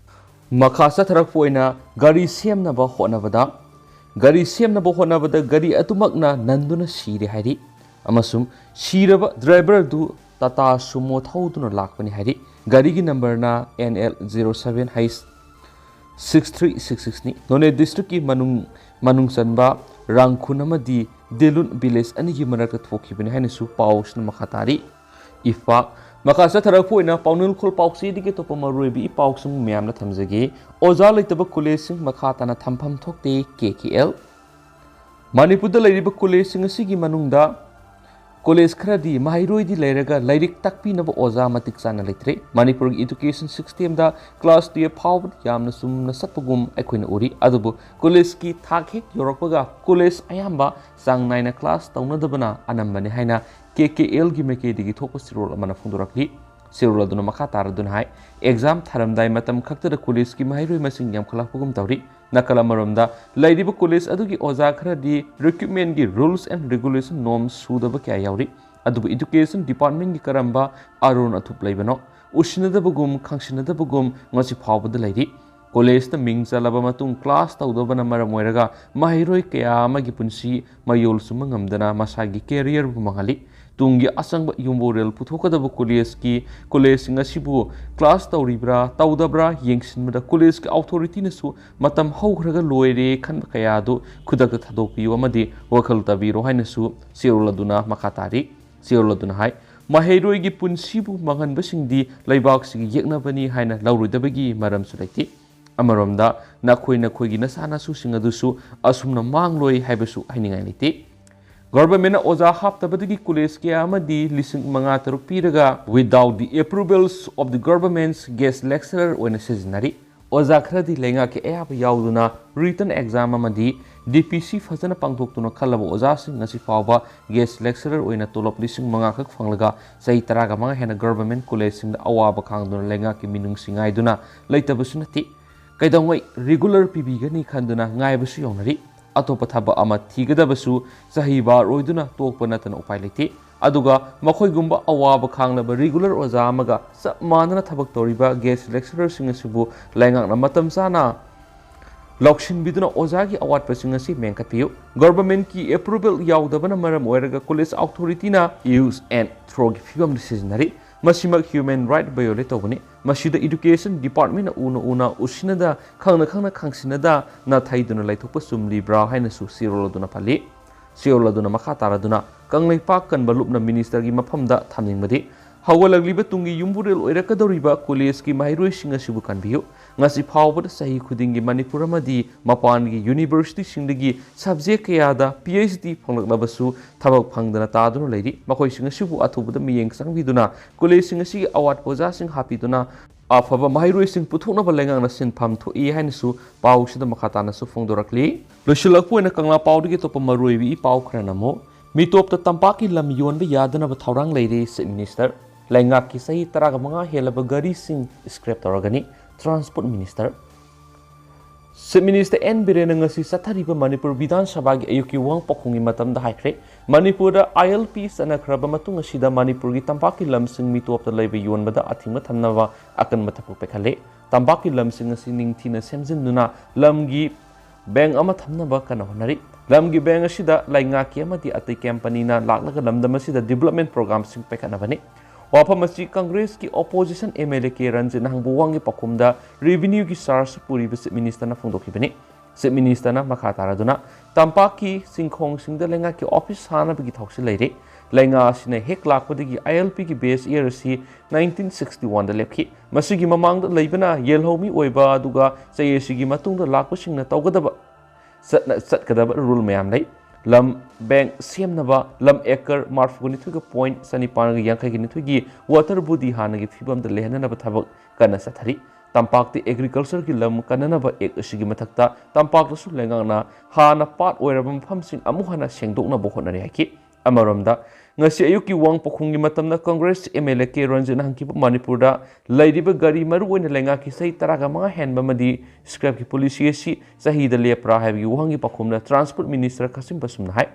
ꯃꯈꯥ ꯆꯠꯊꯔꯛꯄ ꯑꯣꯏꯅ ꯒꯥꯔꯤ ꯁꯦꯝꯅꯕ ꯍꯣꯠꯅꯕꯗ, ꯒꯥꯔꯤ ꯁꯦꯝꯅꯕ ꯍꯣꯠꯅꯕꯗ ꯒꯥꯔꯤ ꯑꯗꯨꯃꯛꯅ ꯅꯟꯗꯨꯅ ꯁꯤꯔꯦ ꯍꯥꯏꯔꯤ, ꯑꯃꯁꯨꯡ ꯁꯤꯔꯕ driver ꯑꯗꯨ Tata Sumo ꯊꯧꯗꯨꯅ ꯂꯥꯛꯄꯅꯤ ꯍꯥꯏꯔꯤ꯫ ꯒꯥꯔꯤꯒꯤ numberꯅ N L zero seven H six three six ꯁꯤꯛꯁꯅꯤ꯫ ꯅꯣꯅꯦ ꯗꯤꯁꯇ꯭ꯔꯤꯛꯀꯤ ꯃꯅꯨꯡ ꯃꯅꯨꯡ ꯆꯟꯕ ꯔꯥꯡꯈꯨꯟ ꯑꯃꯗꯤ ꯗꯦꯂꯨꯟ ꯚꯤꯂꯦꯖ ꯑꯅꯤꯒꯤ ꯃꯔꯛꯇ ꯊꯣꯛꯈꯤꯕꯅꯤ ꯍꯥꯏꯅꯁꯨ ꯄꯥꯎꯁꯤꯅ ꯃꯈꯥ ꯇꯥꯔꯤ꯫ ꯏꯐꯥꯛ꯫ ꯃꯈꯥ ꯆꯠꯊꯔꯛꯄ ꯑꯣꯏꯅ ꯄꯥꯎꯅꯤꯡꯈꯣꯜ ꯄꯥꯎꯆꯦꯗꯒꯤ ꯑꯇꯣꯞꯄ ꯃꯔꯨꯑꯣꯏꯕ ꯏ ꯄꯥꯎꯁꯤꯡ ꯃꯌꯥꯝꯅ ꯊꯝꯖꯒꯦ꯫ ꯑꯣꯖꯥ ꯂꯩꯇꯕ ꯀꯣꯂꯦꯖꯁꯤꯡ ꯃꯈꯥ ꯇꯥꯅ ꯊꯝꯐꯝ ꯊꯣꯛꯇꯦ, ꯀꯦ ꯀꯦ ꯑꯦꯜ꯫ ꯃꯅꯤꯄꯨꯔꯗ ꯂꯩꯔꯤꯕ ꯀꯣꯂꯦꯖꯁꯤꯡ ꯑꯁꯤꯒꯤ ꯃꯅꯨꯡꯗ ꯀꯣꯂꯦꯖ ꯈꯔꯗꯤ ꯃꯍꯩꯔꯣꯏꯗꯤ ꯂꯩꯔꯒ ꯂꯥꯏꯔꯤꯛ ꯇꯥꯛꯄꯤꯅꯕ ꯑꯣꯖꯥ ꯃꯇꯤꯛ ꯆꯥꯅ ꯂꯩꯇ꯭ꯔꯦ꯫ ꯃꯅꯤꯄꯨꯔꯒꯤ ꯏꯗꯨꯀꯦꯁꯟ ꯁꯤꯁꯇꯦꯝꯗ ꯀ꯭ꯂꯥꯁ ꯇꯨꯌꯦꯜꯐ ꯐꯥꯎꯕ ꯌꯥꯝꯅ ꯆꯨꯝꯅ ꯆꯠꯄꯒꯨꯝ ꯑꯩꯈꯣꯏꯅ ꯎꯔꯤ, ꯑꯗꯨꯕꯨ ꯀꯣꯂꯦꯖꯀꯤ ꯊꯥꯛ ꯍꯦꯛ ꯌꯧꯔꯛꯄꯒ ꯀꯣꯂꯦꯖ ꯑꯌꯥꯝꯕ ꯆꯥꯡ ꯅꯥꯏꯅ ꯀ꯭ꯂꯥꯁ ꯇꯧꯅꯗꯕꯅ ꯑꯅꯝꯕꯅꯤ ꯍꯥꯏꯅ ꯀꯦ ꯀꯦ ꯑꯦꯜꯒꯤ ꯃꯥꯏꯀꯩꯗꯒꯤ ꯊꯣꯛꯄ ꯆꯦꯔꯣꯜ ꯑꯃꯅ ꯐꯣꯡꯗꯣꯔꯛꯂꯤ꯫ ꯆꯦꯔꯣꯜ ꯑꯗꯨꯅ ꯃꯈꯥ ꯇꯥꯔꯗꯨꯅ ꯍꯥꯏ, ꯑꯦꯛꯖꯥꯝ ꯊꯥꯔꯝꯗꯥꯏ ꯃꯇꯝ ꯈꯛꯇꯗ ꯀꯣꯂꯦꯖꯀꯤ ꯃꯍꯩꯔꯣꯏ ꯃꯁꯤꯡ ꯌꯥꯝꯈꯠꯂꯛꯄꯒꯨꯝ ꯇꯧꯔꯤ꯫ ꯅꯥꯀꯜ ꯑꯃꯔꯣꯝꯗ, ꯂꯩꯔꯤꯕ ꯀꯣꯂꯦꯖ ꯑꯗꯨꯒꯤ ꯑꯣꯖꯥ ꯈꯔꯗꯤ ꯔꯤꯀ꯭ꯔꯨꯠꯃꯦꯟꯒꯤ rules and regulation norms ꯁꯨꯗꯕ ꯀꯌꯥ ꯌꯥꯎꯔꯤ꯫ ꯑꯗꯨꯕꯨ ꯏꯗꯨꯀꯦꯁꯟ ꯗꯤꯄꯥꯔꯠꯃꯦꯟꯒꯤ ꯀꯔꯝꯕ ꯑꯔꯣꯟ ꯑꯊꯨꯞ ꯂꯩꯕꯅꯣ? ꯎꯁꯤꯟꯅꯗꯕꯒꯨꯝ, ꯈꯪꯁꯤꯟꯅꯗꯕꯒꯨꯝ ꯉꯁꯤ ꯐꯥꯎꯕꯗ ꯂꯩꯔꯤ꯫ ꯀꯣꯂꯦꯖꯇ ꯃꯤꯡ ꯆꯜꯂꯕ ꯃꯇꯨꯡ ꯀ꯭ꯂꯥꯁ ꯇꯧꯗꯕꯅ ꯃꯔꯝ ꯑꯣꯏꯔꯒ ꯃꯍꯩꯔꯣꯏ ꯀꯌꯥ ꯑꯃꯒꯤ ꯄꯨꯟꯁꯤ ꯃꯌꯣꯜ ꯆꯨꯝꯕ ꯉꯝꯗꯅ ꯃꯁꯥꯒꯤ ꯀꯦꯔꯤꯌꯔꯕꯨ ꯃꯥꯡꯍꯜꯂꯤ꯫ ꯇꯨꯡꯒꯤ ꯑꯆꯪꯕ ꯌꯨꯝꯕꯨꯔꯦꯜ ꯄꯨꯊꯣꯛꯀꯗꯕ ꯀꯣꯂꯦꯖꯀꯤ, ꯀꯣꯂꯦꯖꯁꯤꯡ ꯑꯁꯤꯕꯨ ꯀ꯭ꯂꯥꯁ ꯇꯧꯔꯤꯕ꯭ꯔꯥ, ꯇꯧꯗꯕ꯭ꯔꯥ ꯌꯦꯡꯁꯤꯟꯕꯗ ꯀꯣꯂꯦꯖꯀꯤ ꯑꯣꯊꯣꯔꯤꯇꯤꯅꯁꯨ ꯃꯇꯝ ꯍꯧꯈ꯭ꯔꯒ ꯂꯣꯏꯔꯦ ꯈꯟꯕ ꯀꯌꯥ ꯑꯗꯨ ꯈꯨꯗꯛꯇ ꯊꯥꯗꯣꯛꯄꯤꯌꯨ ꯑꯃꯗꯤ ꯋꯥꯈꯜ ꯇꯥꯕꯤꯔꯣ ꯍꯥꯏꯅꯁꯨ ꯆꯦꯔꯣꯜ ꯑꯗꯨꯅ ꯃꯈꯥ ꯇꯥꯔꯤ꯫ ꯆꯦꯔꯣꯜ ꯑꯗꯨꯅ ꯍꯥꯏ, ꯃꯍꯩꯔꯣꯏꯒꯤ ꯄꯨꯟꯁꯤꯕꯨ ꯃꯥꯡꯍꯟꯕꯁꯤꯡꯗꯤ ꯂꯩꯕꯥꯛꯁꯤꯒꯤ ꯌꯦꯛꯅꯕꯅꯤ ꯍꯥꯏꯅ ꯂꯧꯔꯣꯏꯗꯕꯒꯤ ꯃꯔꯝꯁꯨ ꯂꯩꯇꯦ꯫ ꯑꯃꯔꯣꯝꯗ, ꯅꯈꯣꯏ ꯅꯈꯣꯏꯒꯤ ꯅꯆꯥ ꯅꯁꯨꯁꯤꯡ ꯑꯗꯨꯁꯨ ꯑꯁꯨꯝꯅ ꯃꯥꯡꯂꯣꯏ ꯍꯥꯏꯕꯁꯨ ꯍꯥꯏꯅꯤꯡꯉꯥꯏ ꯂꯩꯇꯦ꯫ ꯒꯚꯔꯟꯃꯦꯟꯠꯅ ꯑꯣꯖꯥ ꯍꯥꯞꯇꯕꯗꯒꯤ ꯀꯣꯂꯦꯖ ꯀꯌꯥ ꯑꯃꯗꯤ ꯂꯤꯁꯤꯡ ꯃꯉꯥ ꯇꯔꯨꯛ ꯄꯤꯔꯒ without the approvals of the government's guest lecturer ꯑꯣꯏꯅ ꯁꯤꯖꯤꯟꯅꯔꯤ꯫ ꯑꯣꯖꯥ ꯈꯔꯗꯤ ꯂꯩꯉꯥꯛꯀꯤ ꯑꯌꯥꯕ ꯌꯥꯎꯗꯅ written exam ꯑꯃꯗꯤ ꯗꯤ ꯄꯤ ꯁꯤ ꯐꯖꯅ ꯄꯥꯡꯊꯣꯛꯇꯨꯅ ꯈꯜꯂꯕ ꯑꯣꯖꯥꯁꯤꯡ ꯉꯁꯤ ꯐꯥꯎꯕ guest lecturer ꯑꯣꯏꯅ ꯇꯣꯂꯣꯞ ꯂꯤꯁꯤꯡ ꯃꯉꯥ ꯈꯛ ꯐꯪꯂꯒ ꯆꯍꯤ ꯇꯔꯥꯒ ꯃꯉꯥ ꯍꯦꯟꯅ ꯒꯚꯔꯟꯃꯦꯟꯠ ꯀꯣꯂꯦꯖꯁꯤꯡꯗ ꯑꯋꯥꯕ ꯈꯥꯡꯗꯨꯅ ꯂꯩꯉꯥꯛꯀꯤ ꯃꯤꯅꯨꯡꯁꯤ ꯉꯥꯏꯗꯨꯅ ꯂꯩꯇꯕꯁꯨ ꯅꯠꯇꯦ꯫ ꯀꯩꯗꯧꯉꯩ ꯔꯤꯒꯨꯂꯔ ꯄꯤꯕꯤꯒꯅꯤ ꯈꯟꯗꯨꯅ ꯉꯥꯏꯕꯁꯨ ꯌꯥꯎꯅꯔꯤ꯫ ꯑꯇꯣꯞꯄ ꯊꯕꯛ ꯑꯃ ꯊꯤꯒꯗꯕꯁꯨ ꯆꯍꯤ ꯕꯥꯔ ꯑꯣꯏꯗꯨꯅ ꯇꯣꯛꯄ ꯅꯠꯇꯅ ꯎꯄꯥꯏ ꯂꯩꯇꯦ꯫ ꯑꯗꯨꯒ ꯃꯈꯣꯏꯒꯨꯝꯕ ꯑꯋꯥꯕ ꯈꯥꯡꯂꯕ ꯔꯤꯒꯨꯂꯔ ꯑꯣꯖꯥ ꯑꯃꯒ ꯆꯞ ꯃꯥꯟꯅꯅ ꯊꯕꯛ ꯇꯧꯔꯤꯕ ꯒꯦꯁ ꯂꯦꯛꯆꯔꯔꯁꯤꯡ ꯑꯁꯤꯕꯨ ꯂꯩꯉꯥꯛꯅ ꯃꯇꯝ ꯆꯥꯅ ꯂꯧꯁꯤꯟꯕꯤꯗꯨꯅ ꯑꯣꯖꯥꯒꯤ ꯑꯋꯥꯠꯄꯁꯤꯡ ꯑꯁꯤ ꯃꯦꯟꯈꯠꯄꯤꯌꯨ꯫ ꯒꯚꯔꯟꯃꯦꯟꯠꯀꯤ ꯑꯦꯄ꯭ꯔꯨꯚꯦꯜ ꯌꯥꯎꯗꯕꯅ ꯃꯔꯝ ꯑꯣꯏꯔꯒ ꯀꯣꯂꯦꯖ ꯑꯣꯊꯣꯔꯤꯇꯤꯅ use and throwꯒꯤ ꯐꯤꯕꯝꯗ ꯁꯤꯖꯤꯟꯅꯔꯤ꯫ ꯃꯁꯤꯃꯛ human right violate ꯇꯧꯕꯅꯤ꯫ ꯃꯁꯤꯗ education department ꯎꯅ ꯎꯅ ꯎꯁꯤꯟꯅꯗ, ꯈꯪꯅ ꯈꯪꯅ ꯈꯪꯁꯤꯟꯅꯗ ꯅꯥꯊꯩꯗꯨꯅ ꯂꯩꯊꯣꯛꯄ ꯆꯨꯝꯂꯤꯕ꯭ꯔꯥ ꯍꯥꯏꯅꯁꯨ ꯁꯤꯔꯣꯜ ꯑꯗꯨꯅ ꯄꯜꯂꯤ꯫ ꯁꯤꯔꯣꯜ ꯑꯗꯨꯅ ꯃꯈꯥ ꯇꯥꯔꯗꯨꯅ ꯀꯪꯂꯩꯄꯥꯛ ꯀꯟꯕ ꯂꯨꯞꯅ ministerꯒꯤ ꯃꯐꯝꯗ ꯊꯝꯅꯤꯡꯕꯗꯤ, ꯍꯧꯒꯠꯂꯛꯂꯤꯕ ꯇꯨꯡꯒꯤ ꯌꯨꯝꯕꯨꯔꯦꯜ ꯑꯣꯏꯔꯛꯀꯗꯧꯔꯤꯕ collegeꯀꯤ ꯃꯍꯩꯔꯣꯏꯁꯤꯡ ꯑꯁꯤꯕꯨ ꯀꯟꯕꯤꯌꯨ꯫ ꯉꯁꯤ ꯐꯥꯎꯕꯗ ꯆꯍꯤ ꯈꯨꯗꯤꯡꯒꯤ ꯃꯅꯤꯄꯨꯔ ꯑꯃꯗꯤ ꯃꯄꯥꯟꯒꯤ universityꯁꯤꯡꯗꯒꯤ subject ꯀꯌꯥꯗ PhD ꯐꯪꯂꯛꯂꯕꯁꯨ ꯊꯕꯛ ꯐꯪꯗꯅ ꯇꯥꯗꯨꯅ ꯂꯩꯔꯤ꯫ ꯃꯈꯣꯏꯁꯤꯡ ꯑꯁꯤꯕꯨ ꯑꯊꯨꯕꯗ ꯃꯤꯠꯌꯦꯡ ꯆꯪꯕꯤꯗꯨꯅ collegeꯁꯤꯡ ꯑꯁꯤꯒꯤ ꯑꯋꯥꯠꯄ ꯑꯣꯖꯥꯁꯤꯡ ꯍꯥꯞꯄꯤꯗꯨꯅ ꯑꯐꯕ ꯃꯍꯩꯔꯣꯏꯁꯤꯡ ꯄꯨꯊꯣꯛꯅꯕ ꯂꯩꯉꯥꯛꯅ ꯁꯤꯟꯐꯝ ꯊꯣꯛꯏ ꯍꯥꯏꯅꯁꯨ ꯄꯥꯎꯁꯤꯗ ꯃꯈꯥ ꯇꯥꯅꯁꯨ ꯐꯣꯡꯗꯣꯔꯛꯂꯤ꯫ ꯂꯣꯏꯁꯤꯜꯂꯛꯄ ꯑꯣꯏꯅ ꯀꯪꯂꯥ ꯄꯥꯎꯗꯒꯤ ꯑꯇꯣꯞꯄ ꯃꯔꯨꯑꯣꯏꯕ ꯏ ꯄꯥꯎ ꯈꯔꯅ ꯑꯃꯨꯛ, ꯃꯤꯇꯣꯞꯇ ꯇꯝꯄꯥꯛꯀꯤ ꯂꯝ ꯌꯣꯟꯕ ꯌꯥꯗꯅꯕ ꯊꯧꯔꯥꯡ ꯂꯩꯔꯦ, Chief Minister꯫ ꯂꯩꯉꯥꯛꯀꯤ ꯆꯍꯤ ꯇꯔꯥꯒ ꯃꯉꯥ ꯍꯦꯜꯂꯕ ꯒꯥꯔꯤꯁꯤꯡ scrap ꯇꯧꯔꯒꯅꯤ, Transport Minister꯫ Chief Minister N ꯕꯤꯔꯦꯟꯅ ꯉꯁꯤ ꯆꯠꯊꯔꯤꯕ ꯃꯅꯤꯄꯨꯔ ꯕꯤꯙꯥꯟ ꯁꯚꯥꯒꯤ ꯑꯌꯨꯛꯀꯤ ꯋꯥꯍꯪ ꯄꯥꯎꯈꯨꯝꯒꯤ ꯃꯇꯝꯗ ꯍꯥꯏꯈ꯭ꯔꯦ, ꯃꯅꯤꯄꯨꯔꯗ ILP ꯆꯠꯅꯈ꯭ꯔꯕ ꯃꯇꯨꯡ ꯑꯁꯤꯗ ꯃꯅꯤꯄꯨꯔꯒꯤ ꯇꯝꯄꯥꯛꯀꯤ ꯂꯝꯁꯤꯡ ꯃꯤꯇꯣꯞꯇ ꯂꯩꯕ ꯌꯣꯟꯕꯗ ꯑꯊꯤꯡꯕ ꯊꯝꯅꯕ ꯑꯀꯟꯕ ꯊꯕꯛ ꯄꯥꯏꯈꯠꯂꯦ꯫ ꯇꯝꯄꯥꯛꯀꯤ ꯂꯝꯁꯤꯡ ꯑꯁꯤ ꯅꯤꯡꯊꯤꯅ ꯁꯦꯝꯖꯤꯟꯗꯨꯅ ꯂꯝꯒꯤ bank ꯑꯃ ꯊꯝꯅꯕ ꯀꯟꯅ ꯍꯣꯠꯅꯔꯤ꯫ ꯂꯝꯒꯤ bank ꯑꯁꯤꯗ ꯂꯩꯉꯥꯛꯀꯤ ꯑꯃꯗꯤ ꯑꯇꯩ companyꯅ ꯂꯥꯛꯂꯒ ꯂꯝꯗꯝ ꯑꯁꯤꯗ development programꯁꯤꯡ ꯄꯥꯏꯈꯠꯅꯕꯅꯤ꯫ ꯋꯥꯐꯝ ꯑꯁꯤ Congressꯀꯤ opposition MLA ꯀꯦ ꯔꯟꯖꯤꯠꯅ ꯍꯪꯕ ꯋꯥꯍꯪꯒꯤ ꯄꯥꯎꯈꯨꯝꯗ revenueꯒꯤ charge ꯄꯨꯔꯤꯕ Chief Ministerꯅ ꯐꯣꯡꯗꯣꯛꯈꯤꯕꯅꯤ꯫ Chief Ministerꯅ ꯃꯈꯥ ꯇꯥꯔꯗꯨꯅ, ꯇꯝꯄꯥꯛꯀꯤ ꯆꯤꯡꯈꯣꯡꯁꯤꯡꯗ ꯂꯩꯉꯥꯛꯀꯤ office ꯁꯥꯅꯕꯒꯤ ꯊꯧꯁꯤꯜ ꯂꯩꯔꯦ꯫ ꯂꯩꯉꯥꯛ ꯑꯁꯤꯅ ꯍꯦꯛ ꯂꯥꯛꯄꯗꯒꯤ ILPꯒꯤ base year ꯑꯁꯤ nineteen sixty oneꯗ ꯂꯦꯞꯈꯤ꯫ ꯃꯁꯤꯒꯤ ꯃꯃꯥꯡꯗ ꯂꯩꯕꯅ ꯌꯦꯜꯍꯧꯃꯤ ꯑꯣꯏꯕ, ꯑꯗꯨꯒ ꯆꯍꯤ ꯑꯁꯤꯒꯤ ꯃꯇꯨꯡꯗ ꯂꯥꯛꯄꯁꯤꯡꯅ ꯇꯧꯒꯗꯕ, ꯆꯠꯅ-, ꯆꯠꯀꯗꯕ rule ꯃꯌꯥꯝ ꯂꯩ꯫ ꯂꯝ bank ꯁꯦꯝꯅꯕ ꯂꯝ acre ꯃꯔꯤꯐꯨꯅꯤꯊꯣꯏꯒ point ꯆꯅꯤꯄꯥꯟꯒ ꯌꯥꯡꯈꯩꯒ ꯅꯤꯊꯣꯏꯒꯤ water body ꯍꯥꯟꯅꯒꯤ ꯐꯤꯕꯝꯗ ꯂꯩꯍꯟꯅꯕ ꯊꯕꯛ ꯀꯟꯅ ꯆꯠꯊꯔꯤ꯫ ꯇꯝꯄꯥꯛꯇ agricultureꯒꯤ ꯂꯝ ꯀꯟꯅꯅꯕ act ꯑꯁꯤꯒꯤ ꯃꯊꯛꯇ ꯇꯝꯄꯥꯛꯇꯁꯨ ꯂꯩꯉꯥꯛꯅ ꯍꯥꯟꯅ ꯄꯥꯠ ꯑꯣꯏꯔꯕ ꯃꯐꯝꯁꯤꯡ ꯑꯃꯨꯛ ꯍꯟꯅ ꯁꯦꯡꯗꯣꯛꯅꯕ ꯍꯣꯠꯅꯔꯤ ꯍꯥꯏꯈꯤ꯫ ꯑꯃꯔꯣꯝꯗ, ꯉꯁꯤ ꯑꯌꯨꯛꯀꯤ ꯋꯥꯍꯪ ꯄꯥꯎꯈꯨꯝꯒꯤ ꯃꯇꯝꯗ Congress MLA ꯀꯦ ꯔꯟꯖꯤꯠꯅ ꯍꯪꯈꯤꯕ ꯃꯅꯤꯄꯨꯔꯗ ꯂꯩꯔꯤꯕ ꯒꯥꯔꯤ, ꯃꯔꯨꯑꯣꯏꯅ ꯂꯩꯉꯥꯛꯀꯤ ꯆꯍꯤ ꯇꯔꯥꯒ ꯃꯉꯥ ꯍꯦꯟꯕ ꯑꯃꯗꯤ scrapꯀꯤ policy ꯑꯁꯤ ꯆꯍꯤꯗ ꯂꯦꯞꯄ꯭ꯔꯥ ꯍꯥꯏꯕꯒꯤ ꯋꯥꯍꯪꯒꯤ ꯄꯥꯎꯈꯨꯝꯗ Transport Minister ꯈꯥꯁꯤꯝ ꯕꯁꯨꯝꯅ ꯍꯥꯏ,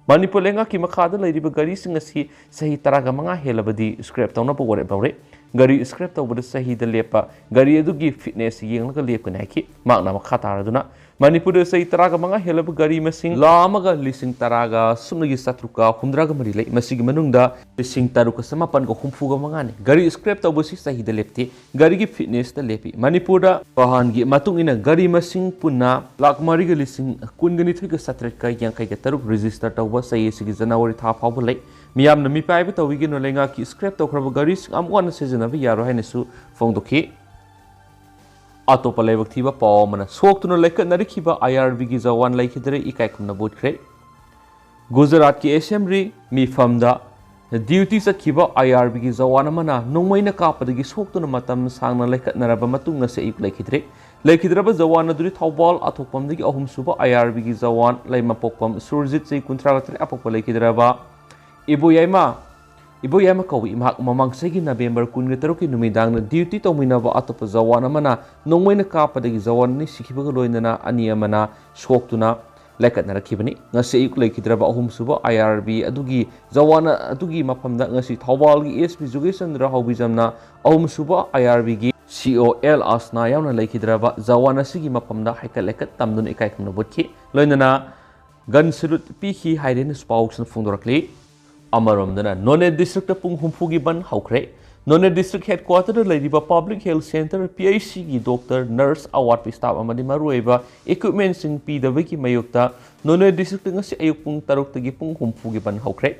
ꯃꯅꯤꯄꯨꯔ ꯂꯩꯉꯥꯛꯀꯤ ꯃꯈꯥꯗ ꯂꯩꯔꯤꯕ ꯒꯥꯔꯤꯁꯤꯡ ꯑꯁꯤ ꯆꯍꯤ ꯇꯔꯥꯒ ꯃꯉꯥ ꯍꯦꯜꯂꯕꯗꯤ scrap ꯇꯧꯅꯕ ꯋꯥꯔꯦꯞ ꯂꯧꯔꯦ꯫ ꯒꯥꯔꯤ scrap ꯇꯧꯕꯗ ꯆꯍꯤꯗ ꯂꯦꯞꯄ ꯒꯥꯔꯤ ꯑꯗꯨꯒꯤ fitness ꯌꯦꯡꯂꯒ ꯂꯦꯞꯀꯅꯤ ꯍꯥꯏꯈꯤ꯫ ꯃꯍꯥꯛꯅ ꯃꯈꯥ ꯇꯥꯔꯗꯨꯅ, ꯃꯅꯤꯄꯨꯔꯗ ꯆꯍꯤ ꯇꯔꯥꯒ ꯃꯉꯥ ꯍꯦꯜꯂꯕ ꯒꯥꯔꯤ ꯃꯁꯤꯡ ꯂꯥꯈ ꯑꯃꯒ ꯂꯤꯁꯤꯡ ꯇꯔꯥꯒ ꯁꯨꯞꯅꯒꯤ ꯆꯥꯇ꯭ꯔꯨꯛꯀ ꯍꯨꯝꯗ꯭ꯔꯥꯒ ꯃꯔꯤ ꯂꯩ꯫ ꯃꯁꯤꯒꯤ ꯃꯅꯨꯡꯗ ꯂꯤꯁꯤꯡ ꯇꯔꯨꯛꯀ ꯆꯃꯥꯄꯟꯒ ꯍꯨꯝꯐꯨꯒ ꯃꯉꯥꯅꯤ꯫ ꯒꯥꯔꯤ scrap ꯇꯧꯕꯁꯤ ꯆꯍꯤꯗ ꯂꯦꯞꯇꯦ꯫ ꯒꯥꯔꯤꯒꯤ fitnessꯇ ꯂꯦꯞꯄꯤ꯫ ꯃꯅꯤꯄꯨꯔꯗ ꯋꯥꯍꯟꯒꯤ ꯃꯇꯨꯡ ꯏꯟꯅ ꯒꯥꯔꯤ ꯃꯁꯤꯡ ꯄꯨꯟꯅ ꯂꯥꯈ ꯃꯔꯤꯒ ꯂꯤꯁꯤꯡ ꯀꯨꯟꯒ ꯅꯤꯊꯣꯏꯒ ꯆꯥꯇ꯭ꯔꯦꯠꯀ ꯌꯥꯡꯈꯩꯒ ꯇꯔꯨꯛ register ꯇꯧꯕ ꯆꯍꯤ ꯑꯁꯤꯒꯤ January ꯊꯥ ꯐꯥꯎꯕ ꯂꯩ꯫ ꯃꯤꯌꯥꯝꯅ ꯃꯤꯄꯥꯏꯕ ꯇꯧꯕꯤꯒꯅꯨ꯫ ꯂꯩꯉꯥꯛꯀꯤ scrap ꯇꯧꯈ꯭ꯔꯕ ꯒꯥꯔꯤꯁꯤꯡ ꯑꯃꯨꯛ ꯍꯟꯅ ꯁꯤꯖꯤꯟꯅꯕ ꯌꯥꯔꯣꯏ ꯍꯥꯏꯅꯁꯨ ꯐꯣꯡꯗꯣꯛꯈꯤ꯫ ꯑꯇꯣꯞꯄ ꯂꯥꯏꯕꯛ ꯊꯤꯕ ꯄꯥꯎ ꯑꯃꯅ, ꯁꯣꯛꯇꯨꯅ ꯂꯩꯈꯠꯅꯔꯛꯈꯤꯕ IRBꯒꯤ ꯖꯋꯥꯟ ꯂꯩꯈꯤꯗ꯭ꯔꯦ, ꯏꯀꯥꯏ ꯈꯨꯝꯅꯕ ꯎꯠꯈ꯭ꯔꯦ꯫ ꯒꯨꯖꯔꯥꯠꯀꯤ ꯑꯦꯁꯦꯝꯕ꯭ꯂꯤ ꯃꯤꯐꯝꯗ duty ꯆꯠꯈꯤꯕ IRBꯒꯤ ꯖꯋꯥꯟ ꯑꯃꯅ ꯅꯣꯡꯃꯩꯅ ꯀꯥꯞꯄꯗꯒꯤ ꯁꯣꯛꯇꯨꯅ ꯃꯇꯝ ꯁꯥꯡꯅ ꯂꯩꯈꯠꯅꯔꯕ ꯃꯇꯨꯡ ꯉꯁꯤ ꯑꯌꯨꯛ ꯂꯩꯈꯤꯗ꯭ꯔꯦ꯫ ꯂꯩꯈꯤꯗ꯭ꯔꯕ ꯖꯋꯥꯟ ꯑꯗꯨꯗꯤ ꯊꯧꯕꯥꯜ ꯑꯊꯣꯛꯄꯝꯗꯒꯤ ꯑꯍꯨꯝꯁꯨꯕ IRBꯒꯤ ꯖꯋꯥꯟ ꯂꯩꯃꯄꯣꯛꯄꯝ ꯁꯨꯔꯖꯤꯠ, ꯆꯍꯤ ꯀꯨꯟꯊ꯭ꯔꯥꯒ ꯇꯔꯦꯠ, ꯑꯄꯣꯛꯄ ꯂꯩꯈꯤꯗ꯭ꯔꯕ ꯏꯕꯣꯌꯥꯏꯃ, ꯏꯕꯣꯌꯥꯏꯃ ꯀꯧꯏ꯫ ꯃꯍꯥꯛ ꯃꯃꯥꯡ ꯆꯍꯤꯒꯤ November ꯀꯨꯟꯒ ꯇꯔꯨꯛꯀꯤ ꯅꯨꯃꯤꯗꯥꯡꯗ duty ꯇꯧꯃꯤꯟꯅꯕ ꯑꯇꯣꯞꯄ ꯖꯋꯥꯟ ꯑꯃꯅ ꯅꯣꯡꯃꯩꯅ ꯀꯥꯞꯄꯗꯒꯤ ꯖꯋꯥꯟ ꯑꯅꯤ ꯁꯤꯈꯤꯕꯒ ꯂꯣꯏꯅꯅ ꯑꯅꯤ ꯑꯃꯅ ꯁꯣꯛꯇꯨꯅ ꯂꯩꯈꯠꯅꯔꯛꯈꯤꯕꯅꯤ꯫ ꯉꯁꯤ ꯑꯌꯨꯛ ꯂꯩꯈꯤꯗ꯭ꯔꯕ ꯑꯍꯨꯝꯁꯨꯕ IRB ꯑꯗꯨꯒꯤ ꯖꯋꯥꯟ ꯑꯗꯨꯒꯤ ꯃꯐꯝꯗ ꯉꯁꯤ ꯊꯧꯕꯥꯜꯒꯤ SP ꯖꯨꯒꯦꯁ ꯆꯟꯗ꯭ꯔ ꯍꯥꯎꯕꯤꯖꯝꯅ ꯑꯍꯨꯝꯁꯨꯕ IRBꯒꯤ CO ꯑꯦꯜ ꯑꯁꯅꯥ ꯌꯥꯎꯅ ꯂꯩꯈꯤꯗ꯭ꯔꯕ ꯖꯋꯥꯟ ꯑꯁꯤꯒꯤ ꯃꯐꯝꯗ ꯍꯥꯏꯀꯠ ꯂꯩꯀꯠ ꯇꯝꯗꯨꯅ ꯏꯀꯥꯏ ꯈꯨꯝꯅꯕ ꯎꯠꯈꯤ꯫ ꯂꯣꯏꯅꯅ gun salute ꯄꯤꯈꯤ ꯍꯥꯏꯔꯦꯅ ꯄꯥꯎꯁꯤꯅ ꯐꯣꯡꯗꯣꯔꯛꯂꯤ꯫ ꯑꯃꯔꯣꯝꯗꯅ ꯅꯣꯅꯦ districtꯇ ꯄꯨꯡ ꯍꯨꯝꯐꯨꯒꯤ ꯕꯟ ꯍꯧꯈ꯭ꯔꯦ꯫ ꯅꯣꯅꯦ district headquarterꯗ ꯂꯩꯔꯤꯕ Public Health Centre, PHCꯒꯤ doctor, nurse, ꯑꯋꯥꯠꯄ staff ꯑꯃꯗꯤ ꯃꯔꯨꯑꯣꯏꯕ equipmentꯁꯤꯡ ꯄꯤꯗꯕꯒꯤ ꯃꯥꯌꯣꯛꯇ ꯅꯣꯅꯦ districtꯇ ꯉꯁꯤ ꯑꯌꯨꯛ ꯄꯨꯡ ꯇꯔꯨꯛꯇꯒꯤ ꯄꯨꯡ ꯍꯨꯝꯐꯨꯒꯤ ꯕꯟ ꯍꯧꯈ꯭ꯔꯦ꯫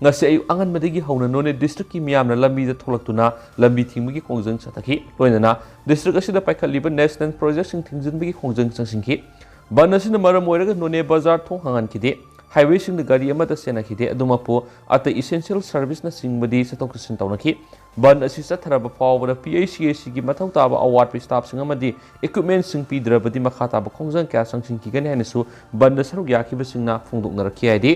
ꯉꯁꯤ ꯑꯌꯨꯛ ꯑꯉꯟꯕꯗꯒꯤ ꯍꯧꯅ ꯅꯣꯅꯦ districtꯀꯤ ꯃꯤꯌꯥꯝꯅ ꯂꯝꯕꯤꯗ ꯊꯣꯛꯂꯛꯇꯨꯅ ꯂꯝꯕꯤ ꯊꯤꯡꯕꯒꯤ ꯈꯣꯡꯖꯪ ꯆꯠꯊꯈꯤ꯫ ꯂꯣꯏꯅꯅ district ꯑꯁꯤꯗ ꯄꯥꯏꯈꯠꯂꯤꯕ national projectꯁꯤꯡ ꯊꯤꯡꯖꯤꯟꯕꯒꯤ ꯈꯣꯡꯖꯪ ꯆꯪꯁꯤꯟꯈꯤ꯫ ꯕꯟ ꯑꯁꯤꯅ ꯃꯔꯝ ꯑꯣꯏꯔꯒ ꯅꯣꯅꯦ ꯕꯖꯥꯔ ꯊꯣꯡ ꯍꯥꯡꯍꯟꯈꯤꯗꯦ꯫ Highwayꯁꯤꯡꯗ ꯒꯥꯔꯤ ꯑꯃꯠꯇ ꯆꯦꯟꯅꯈꯤꯗꯦ꯫ ꯑꯗꯨꯃꯛꯄꯨ ꯑꯇꯩ essential serviceꯅꯆꯤꯡꯕꯗꯤ ꯆꯠꯊꯣꯛ ꯆꯠꯁꯤꯟ ꯇꯧꯅꯈꯤ꯫ ꯕꯟ ꯑꯁꯤ ꯆꯠꯊꯔꯕ ꯐꯥꯎꯕꯗ PHCACꯒꯤ ꯃꯊꯧ ꯇꯥꯕ ꯑꯋꯥꯠꯄ staffꯁꯤꯡ ꯑꯃꯗꯤ equipmentꯁꯤꯡ ꯄꯤꯗ꯭ꯔꯕꯗꯤ ꯃꯈꯥ ꯇꯥꯕ ꯈꯣꯡꯖꯪ ꯀꯌꯥ ꯆꯪꯁꯤꯟꯈꯤꯒꯅꯤ ꯍꯥꯏꯅꯁꯨ ꯕꯟꯗ ꯁꯔꯨꯛ ꯌꯥꯈꯤꯕꯁꯤꯡꯅ ꯐꯣꯡꯗꯣꯛꯅꯔꯛꯈꯤ ꯍꯥꯏꯗꯤ꯫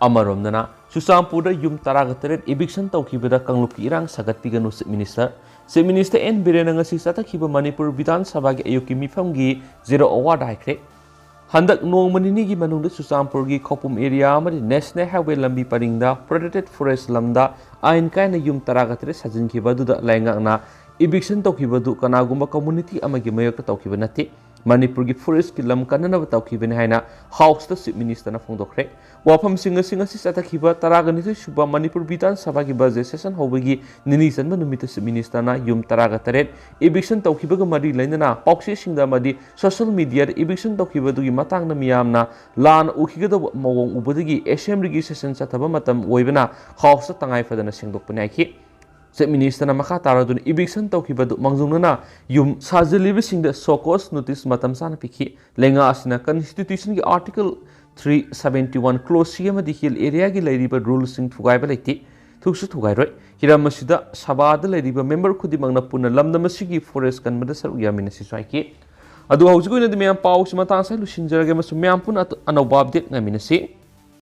ꯑꯃꯔꯣꯝꯗꯅ ꯆꯨꯔꯆꯥꯟꯄꯨꯔꯗ ꯌꯨꯝ ꯇꯔꯥꯒ ꯇꯔꯦꯠ eviction ꯇꯧꯈꯤꯕꯗ ꯀꯥꯡꯂꯨꯞꯀꯤ ꯏꯔꯥꯡ ꯁꯥꯒꯠꯄꯤꯒꯅꯨ, Chief Minister꯫ Chief Minister N ꯕꯤꯔꯦꯟꯅ ꯉꯁꯤ ꯆꯠꯊꯈꯤꯕ ꯃꯅꯤꯄꯨꯔ ꯕꯤꯙꯥꯟ ꯁꯚꯥꯒꯤ ꯑꯌꯨꯛꯀꯤ ꯃꯤꯐꯝꯒꯤ Zero Hourꯗ ꯍꯥꯏꯈ꯭ꯔꯦ꯫ ꯍꯟꯗꯛ ꯅꯣꯡꯃ ꯅꯤꯅꯤꯒꯤ ꯃꯅꯨꯡꯗ ꯆꯨꯔꯆꯥꯟꯄꯨꯔꯒꯤ ꯈꯧꯄꯨꯝ area ꯑꯃꯗꯤ National Highway ꯂꯝꯕꯤ ꯄꯔꯤꯡꯗ protected forest ꯂꯝꯗ ꯑꯥꯏꯟ ꯀꯥꯏꯅ ꯌꯨꯝ ꯇꯔꯥꯒ ꯇꯔꯦꯠ ꯁꯥꯖꯤꯟꯈꯤꯕ ꯑꯗꯨꯗ ꯂꯩꯉꯥꯛꯅ eviction ꯇꯧꯈꯤꯕꯗꯨ ꯀꯅꯥꯒꯨꯝꯕ community ꯑꯃꯒꯤ ꯃꯥꯌꯣꯛꯇ ꯇꯧꯈꯤꯕ ꯅꯠꯇꯦ꯫ ꯃꯅꯤꯄꯨꯔꯒꯤ forestꯀꯤ ꯂꯝ ꯀꯟꯅꯅꯕ ꯇꯧꯈꯤꯕꯅꯤ ꯍꯥꯏꯅ Houseꯇ Chief Ministerꯅ ꯐꯣꯡꯗꯣꯛꯈ꯭ꯔꯦ꯫ ꯋꯥꯐꯝꯁꯤꯡ ꯑꯁꯤ ꯉꯁꯤ ꯆꯠꯊꯈꯤꯕ ꯇꯔꯥꯒ ꯅꯤꯊꯣꯏ ꯁꯨꯕ ꯃꯅꯤꯄꯨꯔ ꯕꯤꯙꯥꯟ ꯁꯚꯥꯒꯤ budget session ꯍꯧꯕꯒꯤ ꯅꯤꯅꯤ ꯆꯟꯕ ꯅꯨꯃꯤꯠꯇ Chief Ministerꯅ ꯌꯨꯝ ꯇꯔꯥꯒ ꯇꯔꯦꯠ eviction ꯇꯧꯈꯤꯕꯒ ꯃꯔꯤ ꯂꯩꯅꯅ ꯄꯥꯎꯆꯦꯁꯤꯡꯗ ꯑꯃꯗꯤ social mediaꯗ eviction ꯇꯧꯈꯤꯕꯗꯨꯒꯤ ꯃꯇꯥꯡꯗ ꯃꯤꯌꯥꯝꯅ ꯂꯥꯟꯅ ꯎꯈꯤꯒꯗꯧꯕ ꯃꯑꯣꯡ ꯎꯕꯗꯒꯤ Assemblyꯒꯤ session ꯆꯠꯊꯕ ꯃꯇꯝ ꯑꯣꯏꯕꯅ Houseꯇ ꯇꯉꯥꯏ ꯐꯗꯅ ꯁꯦꯡꯗꯣꯛꯄꯅꯤ ꯍꯥꯏꯈꯤ꯫ Chief Ministerꯅ ꯃꯈꯥ ꯇꯥꯔꯗꯨꯅ eviction ꯇꯧꯈꯤꯕꯗꯨ ꯃꯥꯡꯖꯧꯅꯅ ꯌꯨꯝ ꯁꯥꯖꯤꯜꯂꯤꯕꯁꯤꯡꯗ show cause notice ꯃꯇꯝ ꯆꯥꯅ ꯄꯤꯈꯤ꯫ ꯂꯩꯉꯥꯛ ꯑꯁꯤꯅ Constitutionꯒꯤ Article three seventy one Clause C ꯑꯃꯗꯤ Hill Areaꯒꯤ ꯂꯩꯔꯤꯕ ruleꯁꯤꯡ ꯊꯨꯒꯥꯏꯕ ꯂꯩꯇꯦ, ꯊꯨꯁꯨ ꯊꯨꯒꯥꯏꯔꯣꯏ꯫ ꯍꯤꯔꯝ ꯑꯁꯤꯗ ꯁꯚꯥꯗ ꯂꯩꯔꯤꯕ member ꯈꯨꯗꯤꯡꯃꯛꯅ ꯄꯨꯟꯅ ꯂꯝꯗꯝ ꯑꯁꯤꯒꯤ forest ꯀꯟꯕꯗ ꯁꯔꯨꯛ ꯌꯥꯃꯤꯟꯅꯁꯤꯁꯨ ꯍꯥꯏꯈꯤ꯫ ꯑꯗꯨ ꯍꯧꯖꯤꯛ ꯑꯣꯏꯅꯗꯤ ꯃꯌꯥꯝ ꯄꯥꯎꯁꯤ ꯃꯇꯥꯡ ꯑꯁꯤꯗ ꯂꯣꯏꯁꯤꯟꯖꯔꯒꯦ ꯑꯃꯁꯨꯡ ꯃꯌꯥꯝ ꯄꯨꯟꯅ ꯑꯇꯣ-, ꯑꯅꯧꯕ update ꯉꯥꯏꯃꯤꯟꯅꯁꯤ꯫